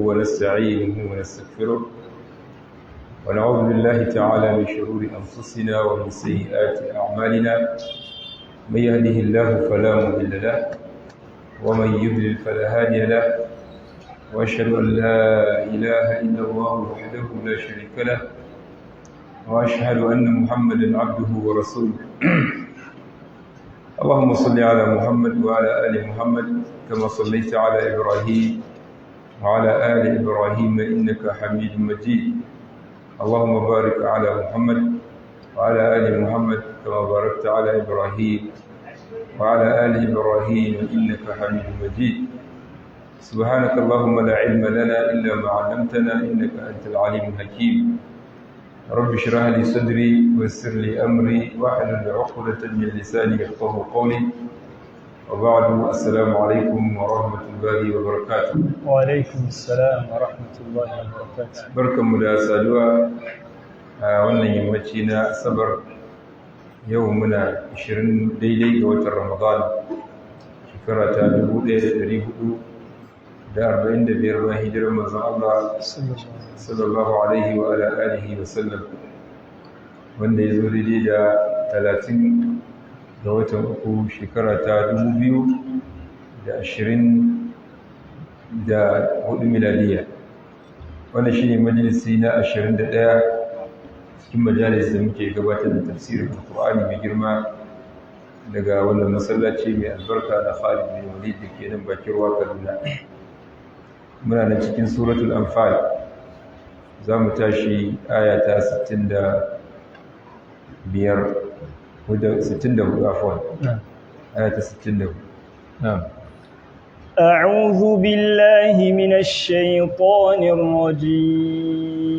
ونستعينه ونستغفره، ونعوذ بالله تعالى من شرور أنفسنا ومن سيئات أعمالنا. من يهده الله فلا مضل له، ومن يضلل فلا هادي له، وأشهد أن لا إله إلا الله وحده لا شريك له، وأشهد أن محمدا عبده ورسوله. اللهم صل على محمد وعلى آل محمد كما صليت على إبراهيم وعلى آل إبراهيم إنك حميد مجيد. اللهم بارك على محمد وعلى آل محمد كما باركت على إبراهيم وعلى آل إبراهيم إنك حميد مجيد. سبحانك اللهم لا علم لنا إلا ما علمتنا إنك أنت العليم الحكيم. رب اشرح لي صدري ويسر لي أمري واحلل عقدة من لساني يفقهوا قولي. وبعد، السلام عليكم ورحمة الله وبركاته. وعليكم السلام ورحمة الله وبركاته. Barkanmu da saduwa a wannan yammaci na Asabar. Yau muna 20 daidai ga watan Ramadan, shekara ta 1445 bayan hijirar manzon Allah sallallahu alaihi wa ala alihi wa sallam, wanda ya zo daidai da 30 ga watan uku, shekara ta 2024 miladiya. Wannan shine majalisi na 21 cikin majalis da muke gabatar da tafsirin Alƙur'ani mai girma daga wannan masallaci mai albarka na Khalid bin Walid da ke nan bakin ruwa, Kaduna. Muna nan cikin Suratul Anfal, za mu tashi aya ta 65, 64, afwan, aya ta 64. Na'am. أعوذ بالله من الشيطان الرجيم.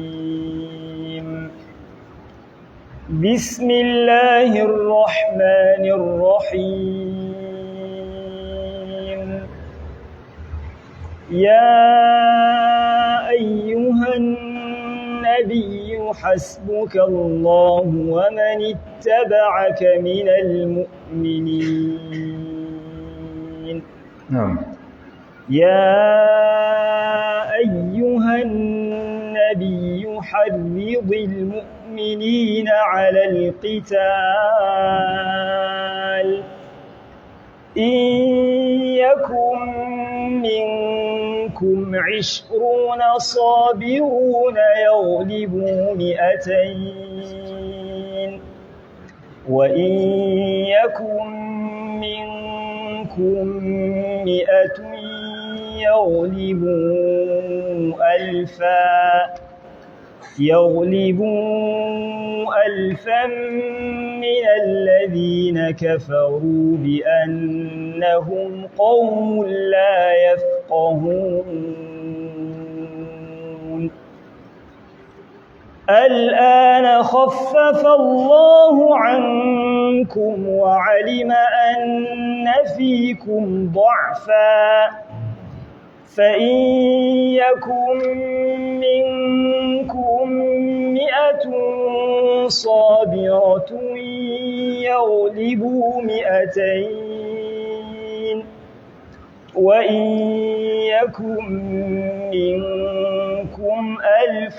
بسم الله الرحمن الرحيم. يا أيها النبي حسبك الله ومن اتبعك من المؤمنين. Na'am. يا أيها النبي حرض المؤمنين على القتال، إن يكن منكم 20 صابرون يغلبوا 200، وإن يكن منكم 100 يغلبوا ألفا من الذين كفروا بأنهم قوم لا يفقهون. الآن خفف الله عنكم وعلم أن فيكم ضعفا، فإن يكن منكم 100 صابرة يغلبوا 200، وإن يكن منكم 1000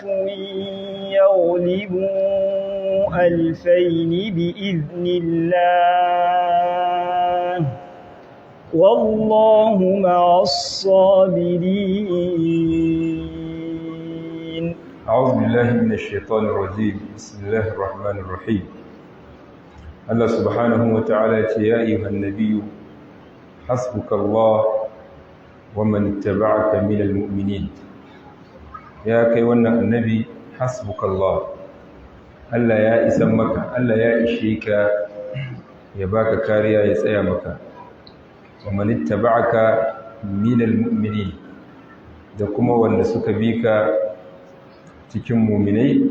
يغلبوا 2000 بإذن الله، والله مع الصابرين. أعوذ بالله من الشيطان الرجيم. بسم الله الرحمن الرحيم. الله سبحانه وتعالى: يا أيها النبي حسبك الله ومن اتبعك من المؤمنين. Ya kai wannan annabi، حسبك الله، Allah ya isan maka, Allah ya ishe ka, ya baka kariya, ya tsaya maka، ومن اتبعك من المؤمنين، da kuma wanda suka bi ka cikin muminai,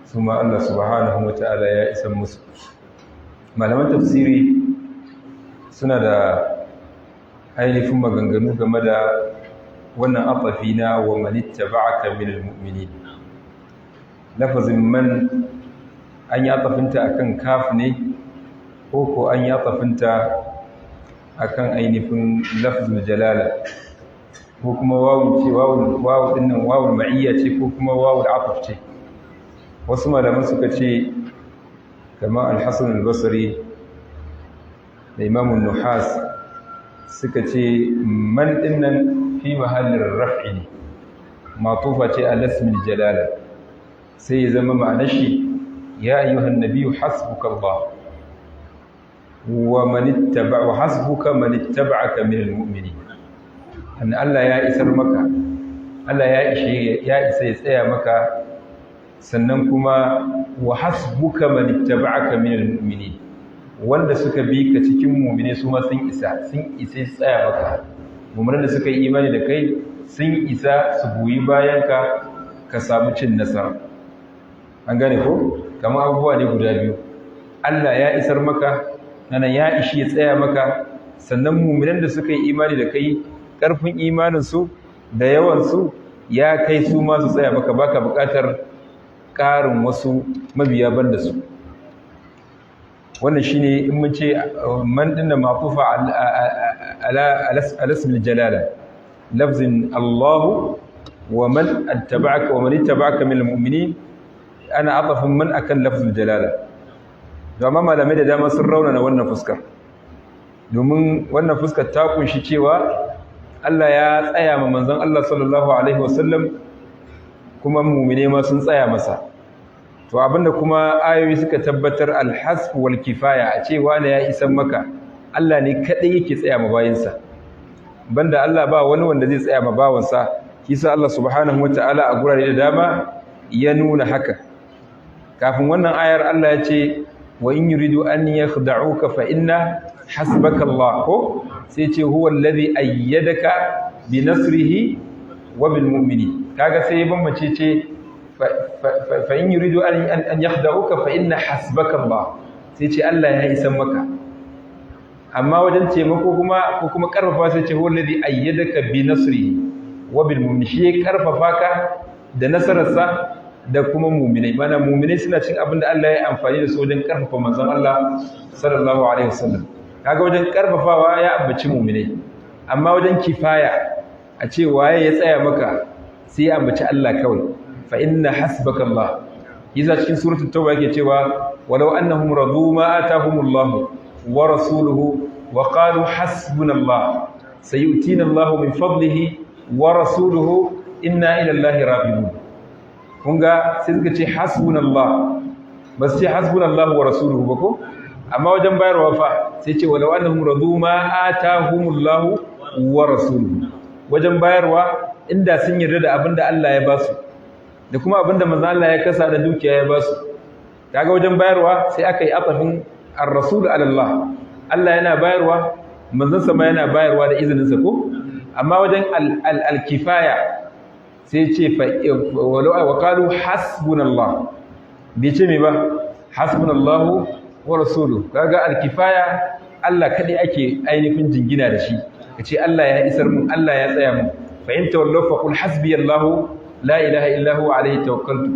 su ma Allah subhanahu wata'ala ya isan musu. Malaman tafsiri suna da ainihin maganganu game da wannan atafi na ومن اتبعك من المؤمنين. Lafazin من an yi atafinta akan kaf ne, ko ko an yi atafinta akan ainihin lafzul jalala? Ko kuma wawun ce wawun wawu dinnan wawul ma'iyya ce ko kuma wawul ataf ce? Wasu malaman suka ce kamar al-Hasan al-Basri da Imam nuhas suka ce man dinnan fi mahallin raf'i ne, matufa ce ala ismil jalala, sai ya zama ma'anar shi ya ayyuhan nabiyyu hasbuka Allah wa man ittaba wa hasbuka man ittaba'aka minal mu'minin. An Allah ya isar maka, Allah ya ishe, ya isa ya tsaya maka, sannan kuma wa hasbuka man ittaba'aka minal mu'minin, wanda suka bi ka cikin mu'mine su ma sun isa, sun isa su tsaya maka. Mu'minan da suka yi imani da kai sun isa su goyi bayan ka, ka samu cin nasara. An gane ko? Kamar abubuwa ne guda biyu. Allah ya isar maka, nana ya ishi ya tsaya maka, sannan mu'minan da suka yi imani da kai ƙarfin imaninsu da yawansu ya kai su ma su tsaya maka, baka buƙatar ƙarin wasu mabiya banda su. Wannan shine in mun ce man dinna ma'tufa ala ala ismil jalala, lafzin Allah wa man attaba'aka wa man ittaba'aka minal mu'minin, ana atafin man akan lafzul jalala. Amma malamai da dama sun raunana wannan fuskar, domin wannan fuskar ta kunshi cewa Allah ya tsaya ma manzon Allah sallallahu alaihi wasallam, kuma mu'mine ma sun tsaya masa. To abinda kuma ayoyi suka tabbatar alhasb wal kifaya, a cewa ne ya isan maka, Allah ne kadai yake tsaya ma bayinsa, banda Allah ba wani wanda zai tsaya ma bawansa. Kisa Allah subhanahu wataala a gurare da dama ya nuna haka. Kafin wannan ayar Allah ya ce wa in yuridu an yakhda'uka fa inna hasbaka Allah, ko sai ce huwa alladhi ayyadaka bi nasrihi wa bil mu'minin. Kaga sai ya bambance ce fa in yuridu an yakhda'uka fa inna hasbaka Allah, sai ce Allah ya isan maka. Amma wajen taimako kuma ko kuma karfafa sai ce huwa alladhi ayyadaka bi nasrihi wa bil mu'minin, shi ya karfafa ka da nasararsa da kuma mu'minai. Mana mu'minai suna cin abin da Allah ya amfani da su wajen karfafa manzon Allah sallallahu alaihi wasallam. Kaga wajen karfafawa ya ambaci mu'minai, amma wajen kifaya a ce waye ya tsaya maka sai ya ambaci Allah kawai, fa inna hasbaka Allah. Yasa cikin suratul tauba yake cewa walau annahum radu ma atahumullahu wa rasuluhu wa qalu hasbunallah sayu'tina Allahu min fadlihi wa rasuluhu inna ila Allahi raghibun. Kun ga sai suka ce hasbunallah, ba su ce hasbunallahu wa rasuluhu ba ko? Amma wajen bayarwa fa sai ce walau annahum radu ma atahumullahu wa rasuluhu. Wajen bayarwa inda sun yarda da abinda Allah ya basu da kuma abinda manzo Allah ya kasa da dukiya ya basu. Kaga wajen bayarwa sai aka yi atafin ar-rasul ala Allah. Allah yana bayarwa, manzon sa ma yana bayarwa da izinin sa ko? Amma wajen al-kifaya sai ce fa walau wa qalu hasbunallah, bai ce me ba, hasbunallahu wa rasuluhu. Kaga al-kifaya Allah kadai ake ainihin jingina da shi, kace Allah ya isar mun, Allah ya tsaya mun. Fa in tawallaw fa qul hasbiyallahu la ilaha illa huwa alayhi tawakkaltu.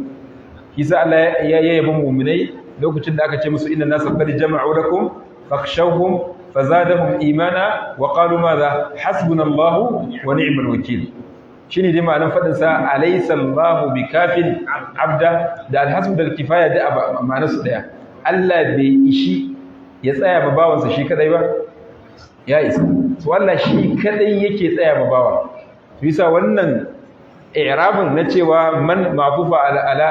Kisa Allah ya yabi mu'minai lokacin da aka ce musu inna nasa qad jama'u lakum fakhshawhum fazadahum imana wa qalu madha hasbunallahu wa ni'mal wakeel. Shine dai ma'anar fadin sa alaysa Allahu bikafin abda, da alhasbu da kifaya da ma'anar su daya. Allah bai ishi ya tsaya ma bawansa shi kadai ba, ya isa. To Allah shi kadai yake tsaya ma bawa. To yasa wannan i'rabin na cewa man ma'tufa ala ala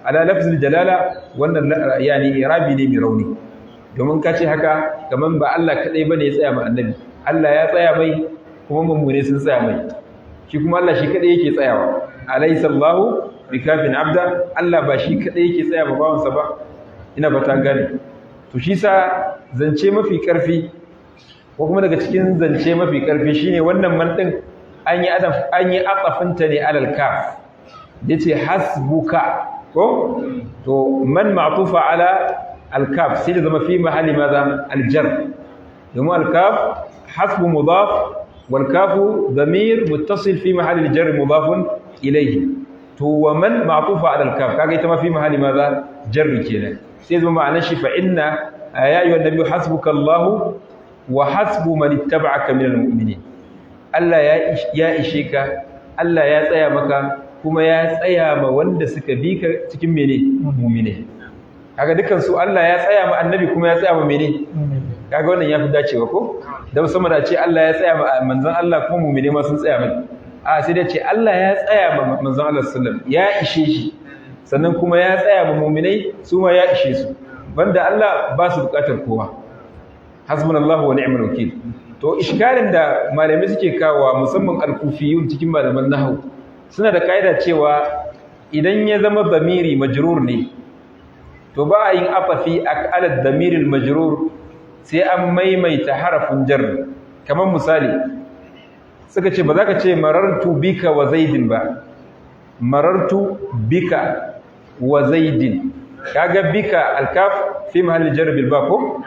ala lafzil jalala, wannan yani i'rabi ne mai rauni. Domin ka ce haka kaman ba Allah kadai bane ya tsaya ma annabi, Allah ya tsaya mai kuma mummune sun tsaya mai, shi kuma Allah shi kadai yake tsayawa. Alaysa Allahu bikafin abda, Allah ba shi kadai yake tsaya ma bawansa ba. Ina ba ta gane. To shi sa zance mafi karfi ko kuma daga cikin zance mafi karfi shine wannan man din an yi adaf an yi atafinta ne alal kaf, yace hasbuka ko to man ma'tufa ala al kaf sai da zama fi mahalli madha al jar, domin al kaf hasbu mudaf wal kafu damir muttasil fi mahalli al jar mudafun ilayhi. To wa man ma'tufa ala al kaf kaga ita ma fi mahalli madha jar kenan, sai zama ma'anar shi fa inna ya ayyuhan nabiyyu hasbuka Allahu wa hasbu man ittaba'aka minal mu'minin. Allah ya ishe ka, Allah ya tsaya maka, kuma ya tsaya ma wanda suka bi ka cikin mene mu'mine. Kaga dukan su Allah ya tsaya ma annabi kuma ya tsaya ma mene. Kaga wannan yafi dacewa ko? Da musamman da ce Allah ya tsaya ma manzon Allah kuma mu'mine ma sun tsaya mai. A sai dai ce Allah ya tsaya ma manzon Allah sallallahu alaihi wasallam, ya ishe shi, sannan kuma ya tsaya ma mu'minai su ma ya ishe su. Banda Allah ba su bukatar kowa. Hasbunallahu wa ni'mal wakil. To iskalin da malamai suke kawowa musamman al-kufiyun cikin malaman nahwu suna da kaida cewa idan ya zama damiri majrur ne to ba a yin afafi ala damiril majrur sai an maimaita harafin jar. Kamar misali suka ce ba za ka ce marartu bika wa zaidin ba, marartu bika wa zaidin, kaga bika alkaf fi mahalli jar bil ba ko?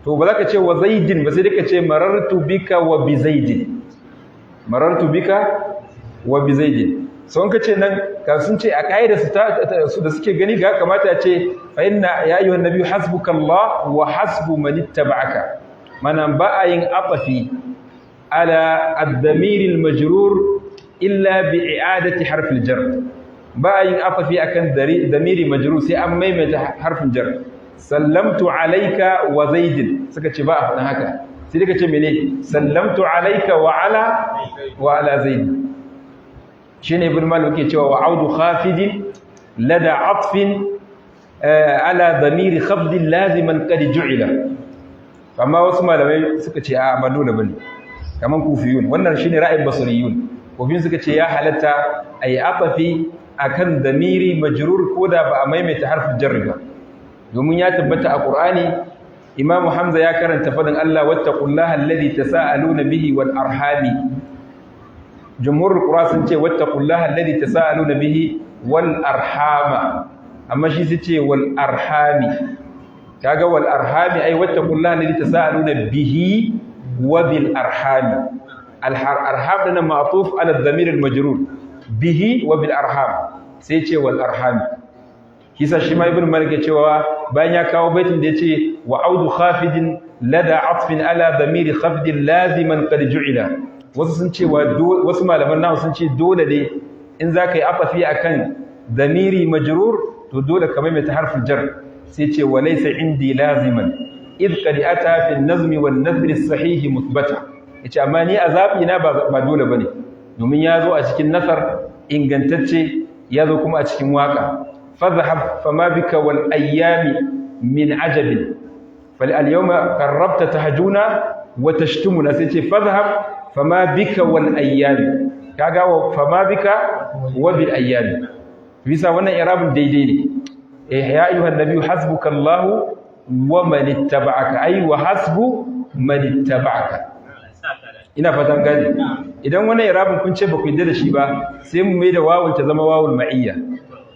To ba za ka ce wa zaidin ba, sai dai ka ce marartu bika wa bi zaidin, marartu bika wa bi zaidin. So in ka ce nan ka sun ce a kaida su su da suke gani ga kamata ya ce fa inna ya ayyuhan nabiyyu hasbukallah wa hasbu man ittaba'aka. Mana ba a yin atafi ala ad-damir al-majrur illa bi i'adati harf al-jar. Ba a yin atafi akan damiri majrur sai an maimaita harfin jar. Sallamtu alayka wa zaidin, suka ce ba a faɗin haka, sai dai ka ce mene sallamtu alayka wa ala wa ala zaid. Shine Ibn Malik yake cewa wa audu khafidin lada atfin ala damiri khafdin laziman qad ju'ila. Amma wasu malamai suka ce a ba dole bane, kaman kufiyun, wannan shine ra'ayin basriyun. Kufiyun suka ce ya halatta ayi atafi akan damiri majrur koda ba a maimaita harfin jarri ba, domin ya tabbata a Qur'ani Imam Hamza ya karanta fadin Allah wattaqullaha alladhi tasaaluna bihi wal arhami. Jumhurul qura sun ce wattaqullaha alladhi tasaaluna bihi wal arhama, amma shi su ce wal arhami. Kaga wal arhami ai wattaqullaha alladhi tasaaluna bihi wa bil arhami. Al arham dana ma'tuf ala dhamir al majrur bihi wa bil arham, sai ce wal arhami. Kisa shi ma Ibn Malik ya cewa bayan ya kawo baitin da yace wa audu khafidin lada atfin ala dhamir khafdin laziman qad ju'ila. Wasu sun ce wasu malaman nahu sun ce dole ne in zaka yi afafi akan dhamiri majrur to dole ka maimaita harfin jar. Sai ce wa laysa indi laziman id qad ata fi an-nazmi wan nathr as-sahih muthbata. Yace amma ni azabi na ba dole bane, domin ya zo a cikin nasar ingantacce, ya zo kuma a cikin waka. Fadhhab fama bika wal ayyami min ajabin fal yawma qarrabta tahjuna wa tashtumuna. Sai ce fadhhab fama bika wal ayyami, kaga fama bika wa bil ayyami. Bisa wannan i'rabun daidai ne. Eh ya ayyuhan nabiyyu hasbukallahu wa man ittaba'aka, ay wa hasbu man ittaba'aka. Ina fatan gani. Idan wannan i'rabun kun ce ba ku yarda da shi ba, sai mu mai da wawun ta zama wawul ma'iyya.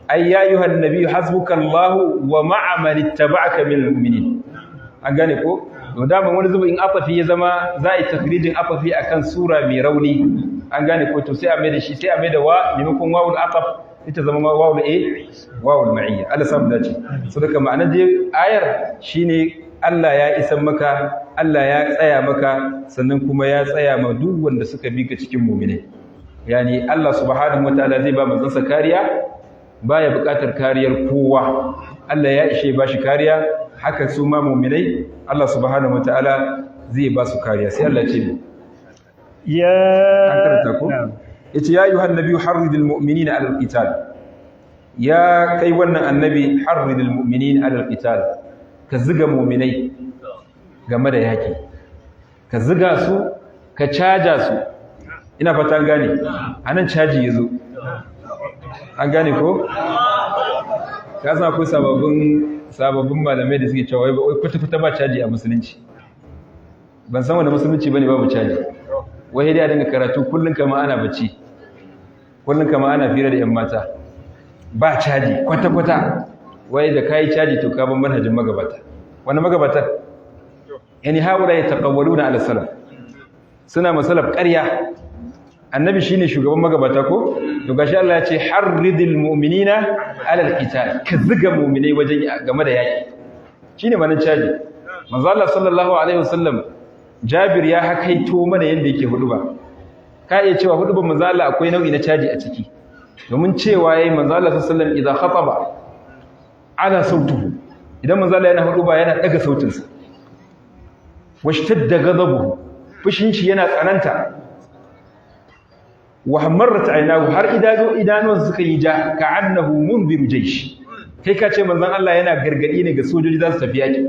Ay ya ayyuhan nabiyyu hasbukallahu wa ma'a man ittaba'aka minal mu'minin. An gane ko? To dama wani zuba in afafi ya zama za a yi takrijin afafi akan sura mai rauni. An gane ko? To sai a mai da shi, sai a mai da wa maimakon wawul ataf ita zama wawul a wawul ma'iyya. Allah samu dace. So daga ma'anar dai ayar shine Allah ya isan maka, Allah ya tsaya maka, sannan kuma ya tsaya ma duk wanda suka bi ka cikin mu'minai. Yani Allah subhanahu wataala zai ba manzansa kariya, baya buƙatar kariyar kowa. Allah ya ishe ba shi kariya, haka su ma mu'minai Allah subhanahu wataala zai ba su kariya. Sai Allah ce ya an karanta ko? Yace ya ayyuhan nabiyyu harridil mu'minina alal qital. Ya kai wannan annabi harridil mu'minina alal qital, ka ziga mu'minai game da yaki, ka ziga su, ka caja su. Ina fata an gane, anan caji yazo. An gane ko? Ka san akwai sababbin malamai da suke cewa wai kwata-kwata ba caji a musulunci. Ban san wanda musulunci bane babu caji. Wai dai a dinga karatu kullun kama ana bacci, kullun kama ana fira da yan mata, ba caji kwata-kwata. Wai da kai caji to ka ban manhajin magabata. Wani magabata? Yani haula yataqawwaluna ala salaf, suna masalaf ƙarya. Annabi shine shugaban magabata ko? To gashi Allah ya ce harridil mu'minina ala alqital, ka ziga mu'minai wajen game da yaki. Shine manan caji. Manzo Allah sallallahu alaihi wasallam, Jabir ya hakaito mana yanda yake hudu ba. Ka iya cewa hudubar manzo Allah akwai nau'i na caji a ciki, domin cewa yayi manzo Allah sallallahu alaihi wasallam idza khataba ala sautuhu, idan manzo Allah yana huduba yana daga sautinsa, washtadda ghadabuhu, fushin shi yana tsananta, wa hamarrat aynahu, har idanuwansa suka yi ja, ka'annahu munziru jaysh, kai ka ce manzon Allah yana gargadi ne ga sojoji za su tafi yaki.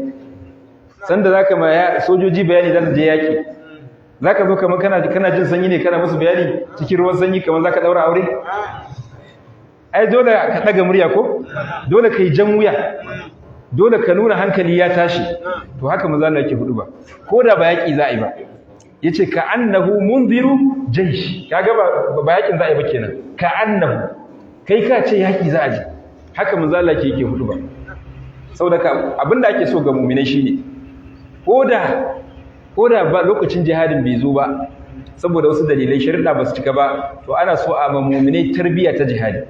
Sanda zaka ma sojoji bayani za su je yaki, zaka zo kamar kana jin sanyi ne, kana musu bayani cikin ruwan sanyi kamar zaka daura aure. Ai dole ka daga murya ko dole kai jan wuya, dole ka nuna hankali ya tashi. To haka manzo Allah yake hudu ba, ko da ba yaki za a yi ba. Yace ka annahu munziru jaysh, kaga ba yakin za a yi ba kenan, ka annahu, kai ka ce yaki za a ji. Haka manzo Allah yake hudu ba. Saboda abinda ake so ga mu'minai shine koda ba lokacin jihadin bai zo ba saboda wasu dalilai sharuɗa ba su cika ba, to ana so a ma mu'minai tarbiyya ta jihadi.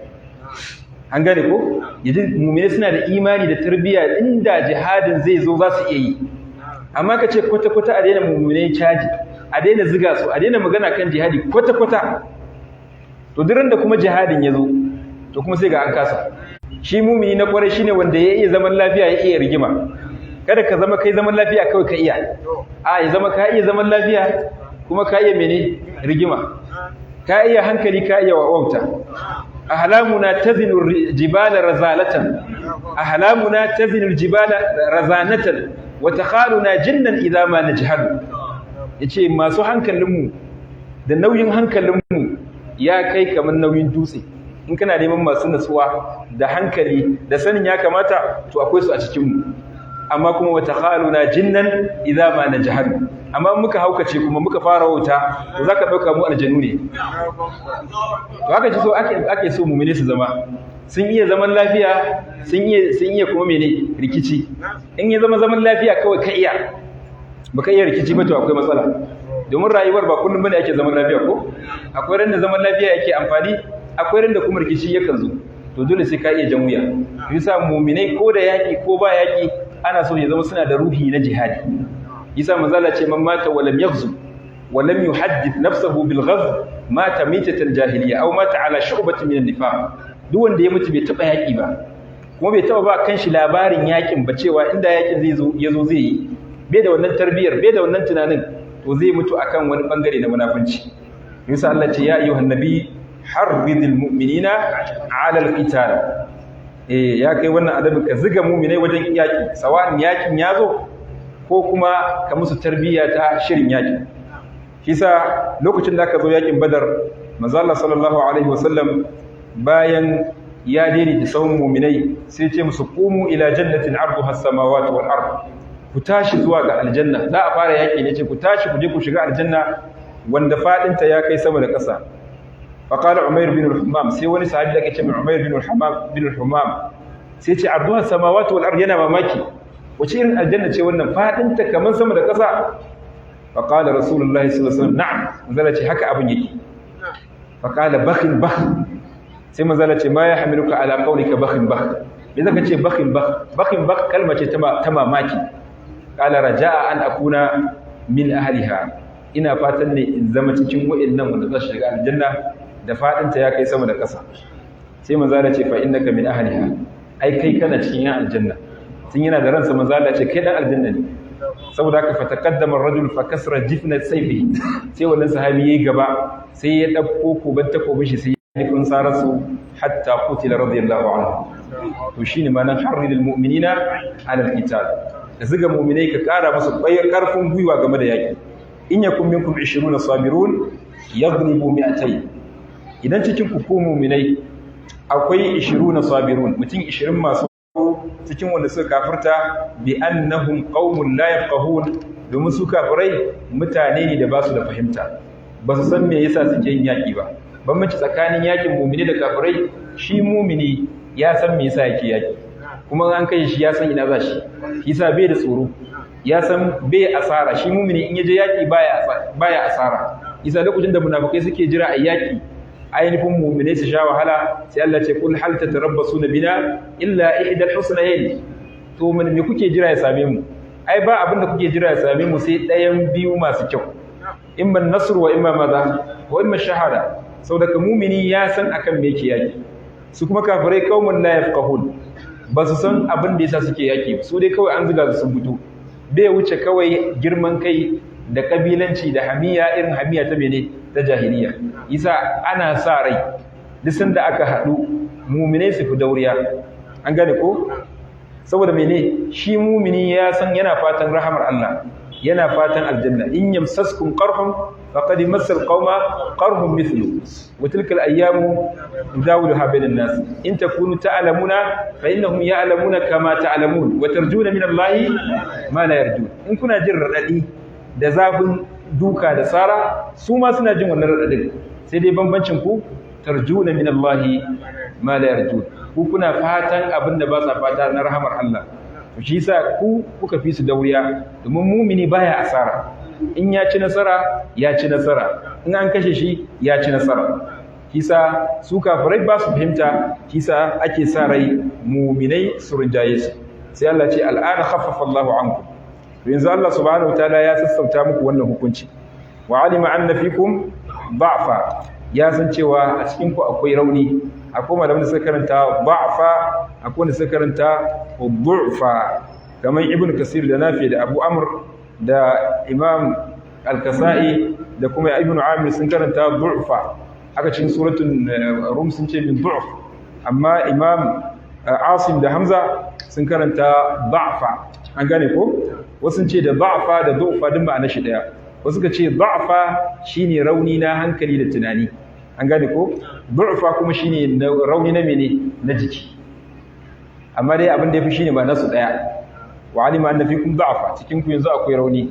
An gane ko? Yanzu mu'minai suna da imani da tarbiyya, inda jihadin zai zo za su iya yi. Amma ka ce kwata-kwata a daina mu'minai caji, a daina ziga su, a daina magana kan jihadi kwata-kwata, to duk da kuma jihadin ya zo to kuma sai ga an kasa. Shi mumini na kwarai shine wanda ya iya zaman lafiya, ya iya rigima. Kada ka zama kai zaman lafiya kawai ka iya, a ya zama ka iya zaman lafiya kuma ka iya mene rigima, ka iya hankali, ka iya wauta. Ahlamuna tazinu jibala razalatan, ahlamuna tazinu jibala razanatan wa takhaluna jinnan idza ma najhalu. Yace masu hankalinmu da nauyin hankalinmu ya kai kamar nauyin dutse. In kana neman masu natsuwa da hankali da sanin ya kamata, to akwai su a cikinmu. Amma kuma wata khaluna jinnan idza ma najhalu, amma muka haukace kuma muka fara wauta, to zaka dauka mu aljanu ne. To haka ce so ake so mu'mini su zama sun iya zaman lafiya, sun iya kuma mene rikici. In ya zama zaman lafiya kawai ka iya, baka iya rikici ba, to akwai matsala. Domin rayuwar ba kullum bane ake zaman lafiya ko? Akwai ran da zaman lafiya yake amfani, akwai ran da kuma rikici yakan zo. To dole sai ka iya jan wuya. Yasa mu'minai ko da yaki ko ba yaki ana so ya zama suna da ruhi na jihadi. Yasa manzala ce man mata wa lam yaghzu wa lam yuhaddith nafsahu bil ghazw mata mitatan jahiliya aw mata ala shu'batin min an-nifaq. Duk wanda ya mutu bai taba yaki ba, kuma bai taba ba kanshi labarin yakin ba, cewa inda yakin zai zo yazo zai yi, bai da wannan tarbiyar, bai da wannan tunanin, to zai mutu akan wani bangare na munafunci. Yasa Allah ce ya ayyuhan nabi harridil mu'minina ala al-qital. Ya kai wannan adabin ka ziga mu'minai wajen yaki, sawa'in yakin yazo ko kuma ka musu tarbiyya ta shirin yaki. Shi yasa lokacin da aka zo yakin Badar, manzo Allah sallallahu alaihi wasallam bayan ya daidaita sahun mu'minai sai ya ce musu qumu ila jannatin arduha as-samawati wal ard, ku tashi zuwa ga aljanna. Za a fara yaki ne, ce ku tashi ku je ku shiga aljanna wanda fadinta ya kai sama da ƙasa. Faqala Umayr bin al-Hammam, sai wani sahabi da ake ce Umayr bin al-Hammam sai ce arduha samawati wal ard, yana mamaki wace irin aljanna ce wannan fadinta kamar sama da ƙasa. Faqala Rasulullahi sallallahu alaihi wasallam na'am, manzala ce haka abin yake. Faqala bakhin bakh, sai manzala ce ma ya hamiluka ala qawlika bakhin bakh, me zaka ce bakhin bakh? Bakhin bakh kalma ce ta mamaki. Qala raja'a an akuna min ahliha, ina fatan ne in zama cikin wa'annan wanda za su shiga aljanna da fadinta ya kai sama da ƙasa. Sai manzala ce fa innaka min ahliha, ai kai kana cikin yan aljanna. Tun yana da ransa manzala ce kai dan aljanna ne. Saboda haka fataqaddama ar-rajul fa kasra jifna sayfihi, sai wannan sahabi yayi gaba sai ya dauko kuban takobin shi sai ya nufin sarasu hatta qutila radiyallahu anhu. To shine ma'anar harridul mu'minina ala al-qital, da zuga mu'minai ka kara musu karfin gwiwa game da yaki. In yakum minkum 20 sabirun yaghlibu 200, idan cikin ku ko mu'minai akwai 20 sabirun, mutum 20 masu cikin wanda suka kafirta, bi annahum qaumun la yafqahun, domin su kafirai mutane ne da ba su da fahimta, ba su san me yasa suke yin yaki ba. Bambanci tsakanin yakin mu'mini da kafirai, shi mu'mini ya san me yasa yake yaki, kuma an kai shi ya san ina za shi, yasa bai da tsoro, ya san bai asara. Shi mu'mini in yaje yaki baya asara. Yasa lokacin da munafikai suke jira a yaki ainihin mu'minai su sha wahala, sai Allah ce kul hal tatarabbasuna bina illa ihdal husnayn, to mun me kuke jira ya same mu? Ai ba abin da kuke jira ya same mu sai ɗayan biyu masu kyau. Imma nasr wa imma madha wa imma shahada. Saboda mumini ya san akan me yake yaki. Su kuma kafirai qaumun la yafqahun, ba su san abin da yasa suke yaki, su dai kawai an zuga su sun fito. Bai wuce kawai girman kai da kabilanci da hamiya, irin hamiya ta mene ta jahiliya. Yasa ana sa rai duk sanda aka haɗu muminai su fi dauriya. An gane ko? Saboda mene? Shi mumini ya san yana fatan rahamar Allah, yana fatan aljanna. In yamsaskum qarhun faqad massal qauma qarhun mithlu wa tilka al-ayyamu nudawiluha bainan nas. In takunu ta'lamuna fa innahum ya'lamuna kama ta'lamun wa tarjuna min Allah ma la yarjun. In kuna jin radadi da zafin duka da sara, su ma suna jin wannan radadin, sai dai bambancin ku tarjuna min Allah ma la yarjun. Ku kuna fatan abin da ba sa fata na rahamar Allah. To shi yasa ku kuka fi su dauriya, domin mumini baya asara. In ya ci nasara, ya ci nasara. In an kashe shi, ya ci nasara. Kisa su kafirai ba su fahimta, kisa ake sa rai muminai su rinjaye su. Sai Allah ce al'ana khaffafa Allahu ankum. To yanzu Allah subhanahu wataala ya sassauta muku wannan hukunci. Wa alima anna fikum da'fa, ya san cewa a cikin ku akwai rauni. Akwai malaman da suka karanta da'fa, akwai wanda suka karanta du'fa, kamar Ibn Kasir da Nafi da Abu Amr da Imam Al-Kasa'i da kuma Ibn Amir sun karanta du'fa. Aka cikin suratul Rum sun ce min du'f, amma Imam Asim da Hamza sun karanta da'fa. An gane ko? Wasu ce da da'fa da du'fa duk ma'ana shi daya. Wasu ka ce da'fa shine rauni na hankali da tunani. An gane ko? Du'fa kuma shine rauni na mene? Na jiki. Amma dai abin da yafi shine ba nasu daya. Wa alima anna fikum da'fa, cikin ku yanzu akwai rauni.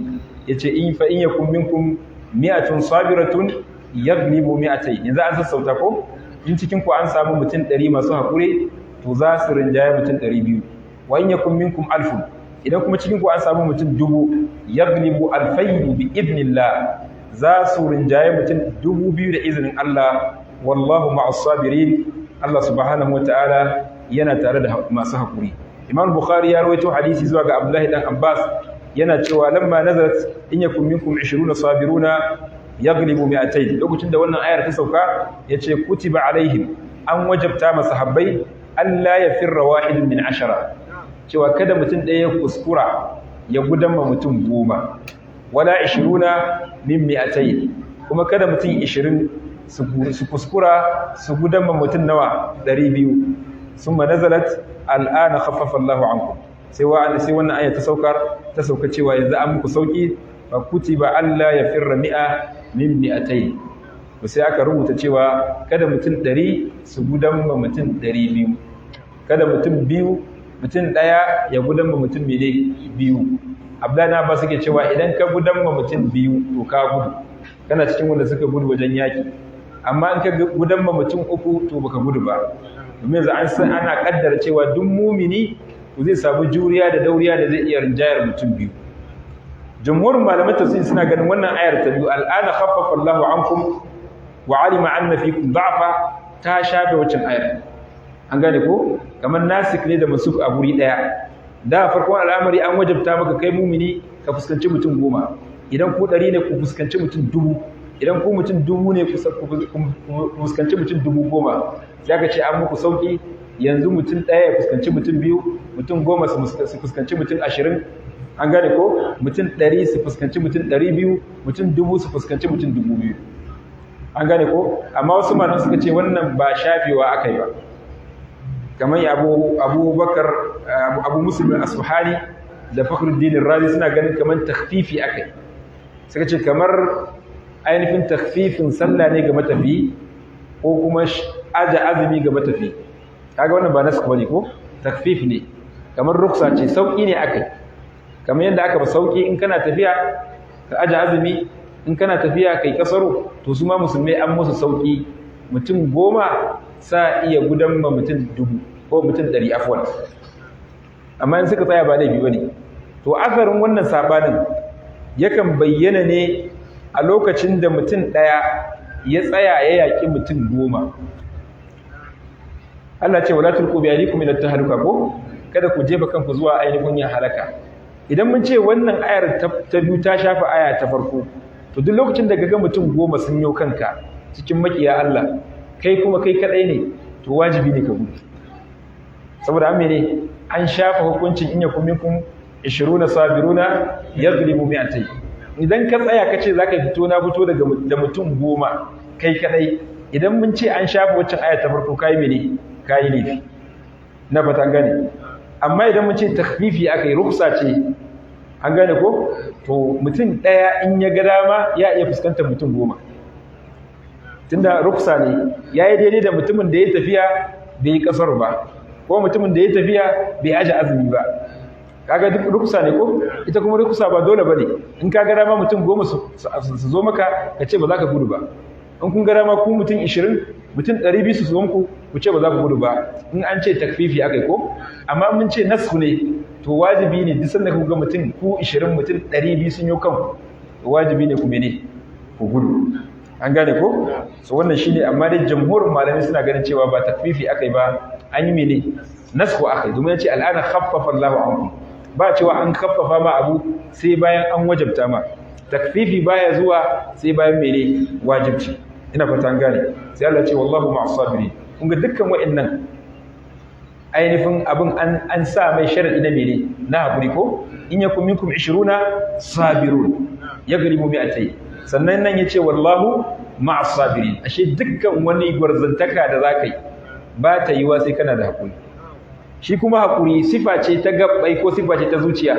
Yace in fa in yakum minkum mi'atun sabiratun yaghlibu mi'atayn. Yanzu an sassauta ko? In cikin ku an samu mutum 100 masu hakuri, to za su rinjaye mutum 200. Wa in yakum minkum alfun, idan kuma cikin ku an samu mutum 1000, yaghlibu alfayn bi idnillah, za su rinjaye mutum 2000 da izinin Allah. Wallahu ma'as sabirin, Allah subhanahu wataala yana tare da masu hakuri. Imam Bukhari ya rawaito hadisi zuwa ga Abdullahi dan Abbas, yana cewa lamma nazarat in yakum minkum 20 sabiruna yaghlibu 200. Lokacin da wannan ayar ta sauka, yace kutiba alaihim, an wajabta masahabbai alla yafirra wahidun min ashara, cewa kada mutum ɗaya ya kuskura ya gudanma mutum 10, wala 20 min 200, kuma kada mutum 20 su kuskura su gudanma mutum nawa 200. Summa nazalat al'ana khaffafa Allahu ankum, sai wannan aya ta sauka cewa yanzu an muku sauki. Fa kutiba alla yafirra mi'a min mi'atayn, sai aka rubuta cewa kada mutum 100 su gudanma mutum 200, kada mutum biyu, mutum ɗaya ya gudan ma mutum mene biyu. Abdullahi ba suke cewa idan ka gudan ma mutum biyu to ka gudu, kana cikin wanda suka gudu wajen yaki. Amma in ka gudan ma mutum uku to baka gudu ba, domin yanzu an san ana kaddara cewa duk mumini to zai samu juriya da dauriya da zai iya rinjayar mutum biyu. Jumhurin malaman tafsir suna ganin wannan ayar ta biyu, al'ana khaffafa Allahu ankum wa alima anna fikum da'fa, ta shafe waccan ayar. An gane ko? Kamar nasik ne da mansuk a guri daya. Da farkon al'amari an wajabta maka kai mumini ka fuskanci mutum 10, idan ku 100 ne ku fuskanci mutum 1000, idan ku mutum 1000 ne ku fuskanci mutum 10000. Sai aka ce an muku sauki, yanzu mutum 1 ya fuskanci mutum 2, mutum 10 su fuskanci mutum 20. An gane ko? Mutum 100 su fuskanci mutum 200, mutum 1000 su fuskanci mutum 2000. An gane ko? Amma wasu malaman suka ce wannan ba shafewa aka yi ba. Kamar Abubakar, Abu Muslim al-Asfahani da Fakhruddin Razi suna ganin kamar takhfifi akai. Suka ce kamar ainihin takhfifin sallah ne ga matafi, ko kuma aja azumi ga matafi. Kaga wannan ba nasu bane ko? Takhfif ne. Kamar ruksa ce, sauki ne akai. Kamar yadda aka ba sauki in kana tafiya ka aja azumi, in kana tafiya kai kasaro, to su ma musulmai an musu sauki. Mutum 10 sa iya gudan ma mutum 1000 ko mutum 100 afwan. Amma in suka tsaya ba laifi bane. To asarin wannan sabanin yakan bayyana ne a lokacin da mutum ɗaya ya tsaya ya yaki mutum 10. Allah ce wala tulqu bi aydikum ila tahluka, ko kada ku jefa kanku zuwa ainihin yin halaka. Idan mun ce wannan ayar ta biyu ta shafa aya ta farko, To duk lokacin da kaga mutum 10 sun yo kanka cikin makiya Allah, kai kuma kai kadai ne, to wajibi ne ka gudu. Saboda an mene? An shafa hukuncin in yakum minkum 20 sabiruna yaghlibu mi'atayn. Idan ka tsaya ka ce zaka fito na fito daga da mutum 10 kai kadai, idan mun ce an shafa waccan aya ta farko, kai mene? Kai laifi. Na fata an gane. Amma idan mun ce takhfifi akai, ruksa ce, an gane ko? To mutum daya in ya ga dama ya iya fuskantar mutum 10. Tunda ruksa ne, yayi daidai da mutumin da ya tafiya bai yi kasar ba, ko mutumin da ya tafiya bai aje azumi ba. Kaga duk ruksa ne ko? Ita kuma ruksa ba dole bane. In ka ga dama mutum 10 su zo maka, ka ce ba za ka gudu ba. In kun ga dama ku mutum 20, mutum 200 su zo muku, ku ce ba za ku gudu ba. In an ce takfifi akai ko? Amma mun ce nasku ne, to wajibi ne duk sanda ku ga mutum ku 20, mutum 200 sun yo kanku, to wajibi ne ku mene? Ku gudu. An gane ko? So wannan shine. Amma dai jamhurin malamai suna ganin cewa ba takfifi akai ba, an yi mene? Nasku akai. Domin yace al'ana khaffafa Allahu ankum. Ba cewa an khaffafa ma abu sai bayan an wajabta ma. Takfifi baya zuwa sai bayan mene? Wajibci. Ina fata an gane. Sai Allah ya ce wallahu ma'as sabirin. Kun ga dukkan wa'annan ainihin abin an sa mai sharadi na mene? Na hakuri ko? In yakum minkum 20 sabirun yaghlibu mi'atayn. Sannan nan yace wallahu ma'as sabirin. Ashe dukkan wani gwarzantaka da zakai ba ta yiwa sai kana da hakuri. Shi kuma hakuri sifa ce ta gabbai ko sifa ce ta zuciya?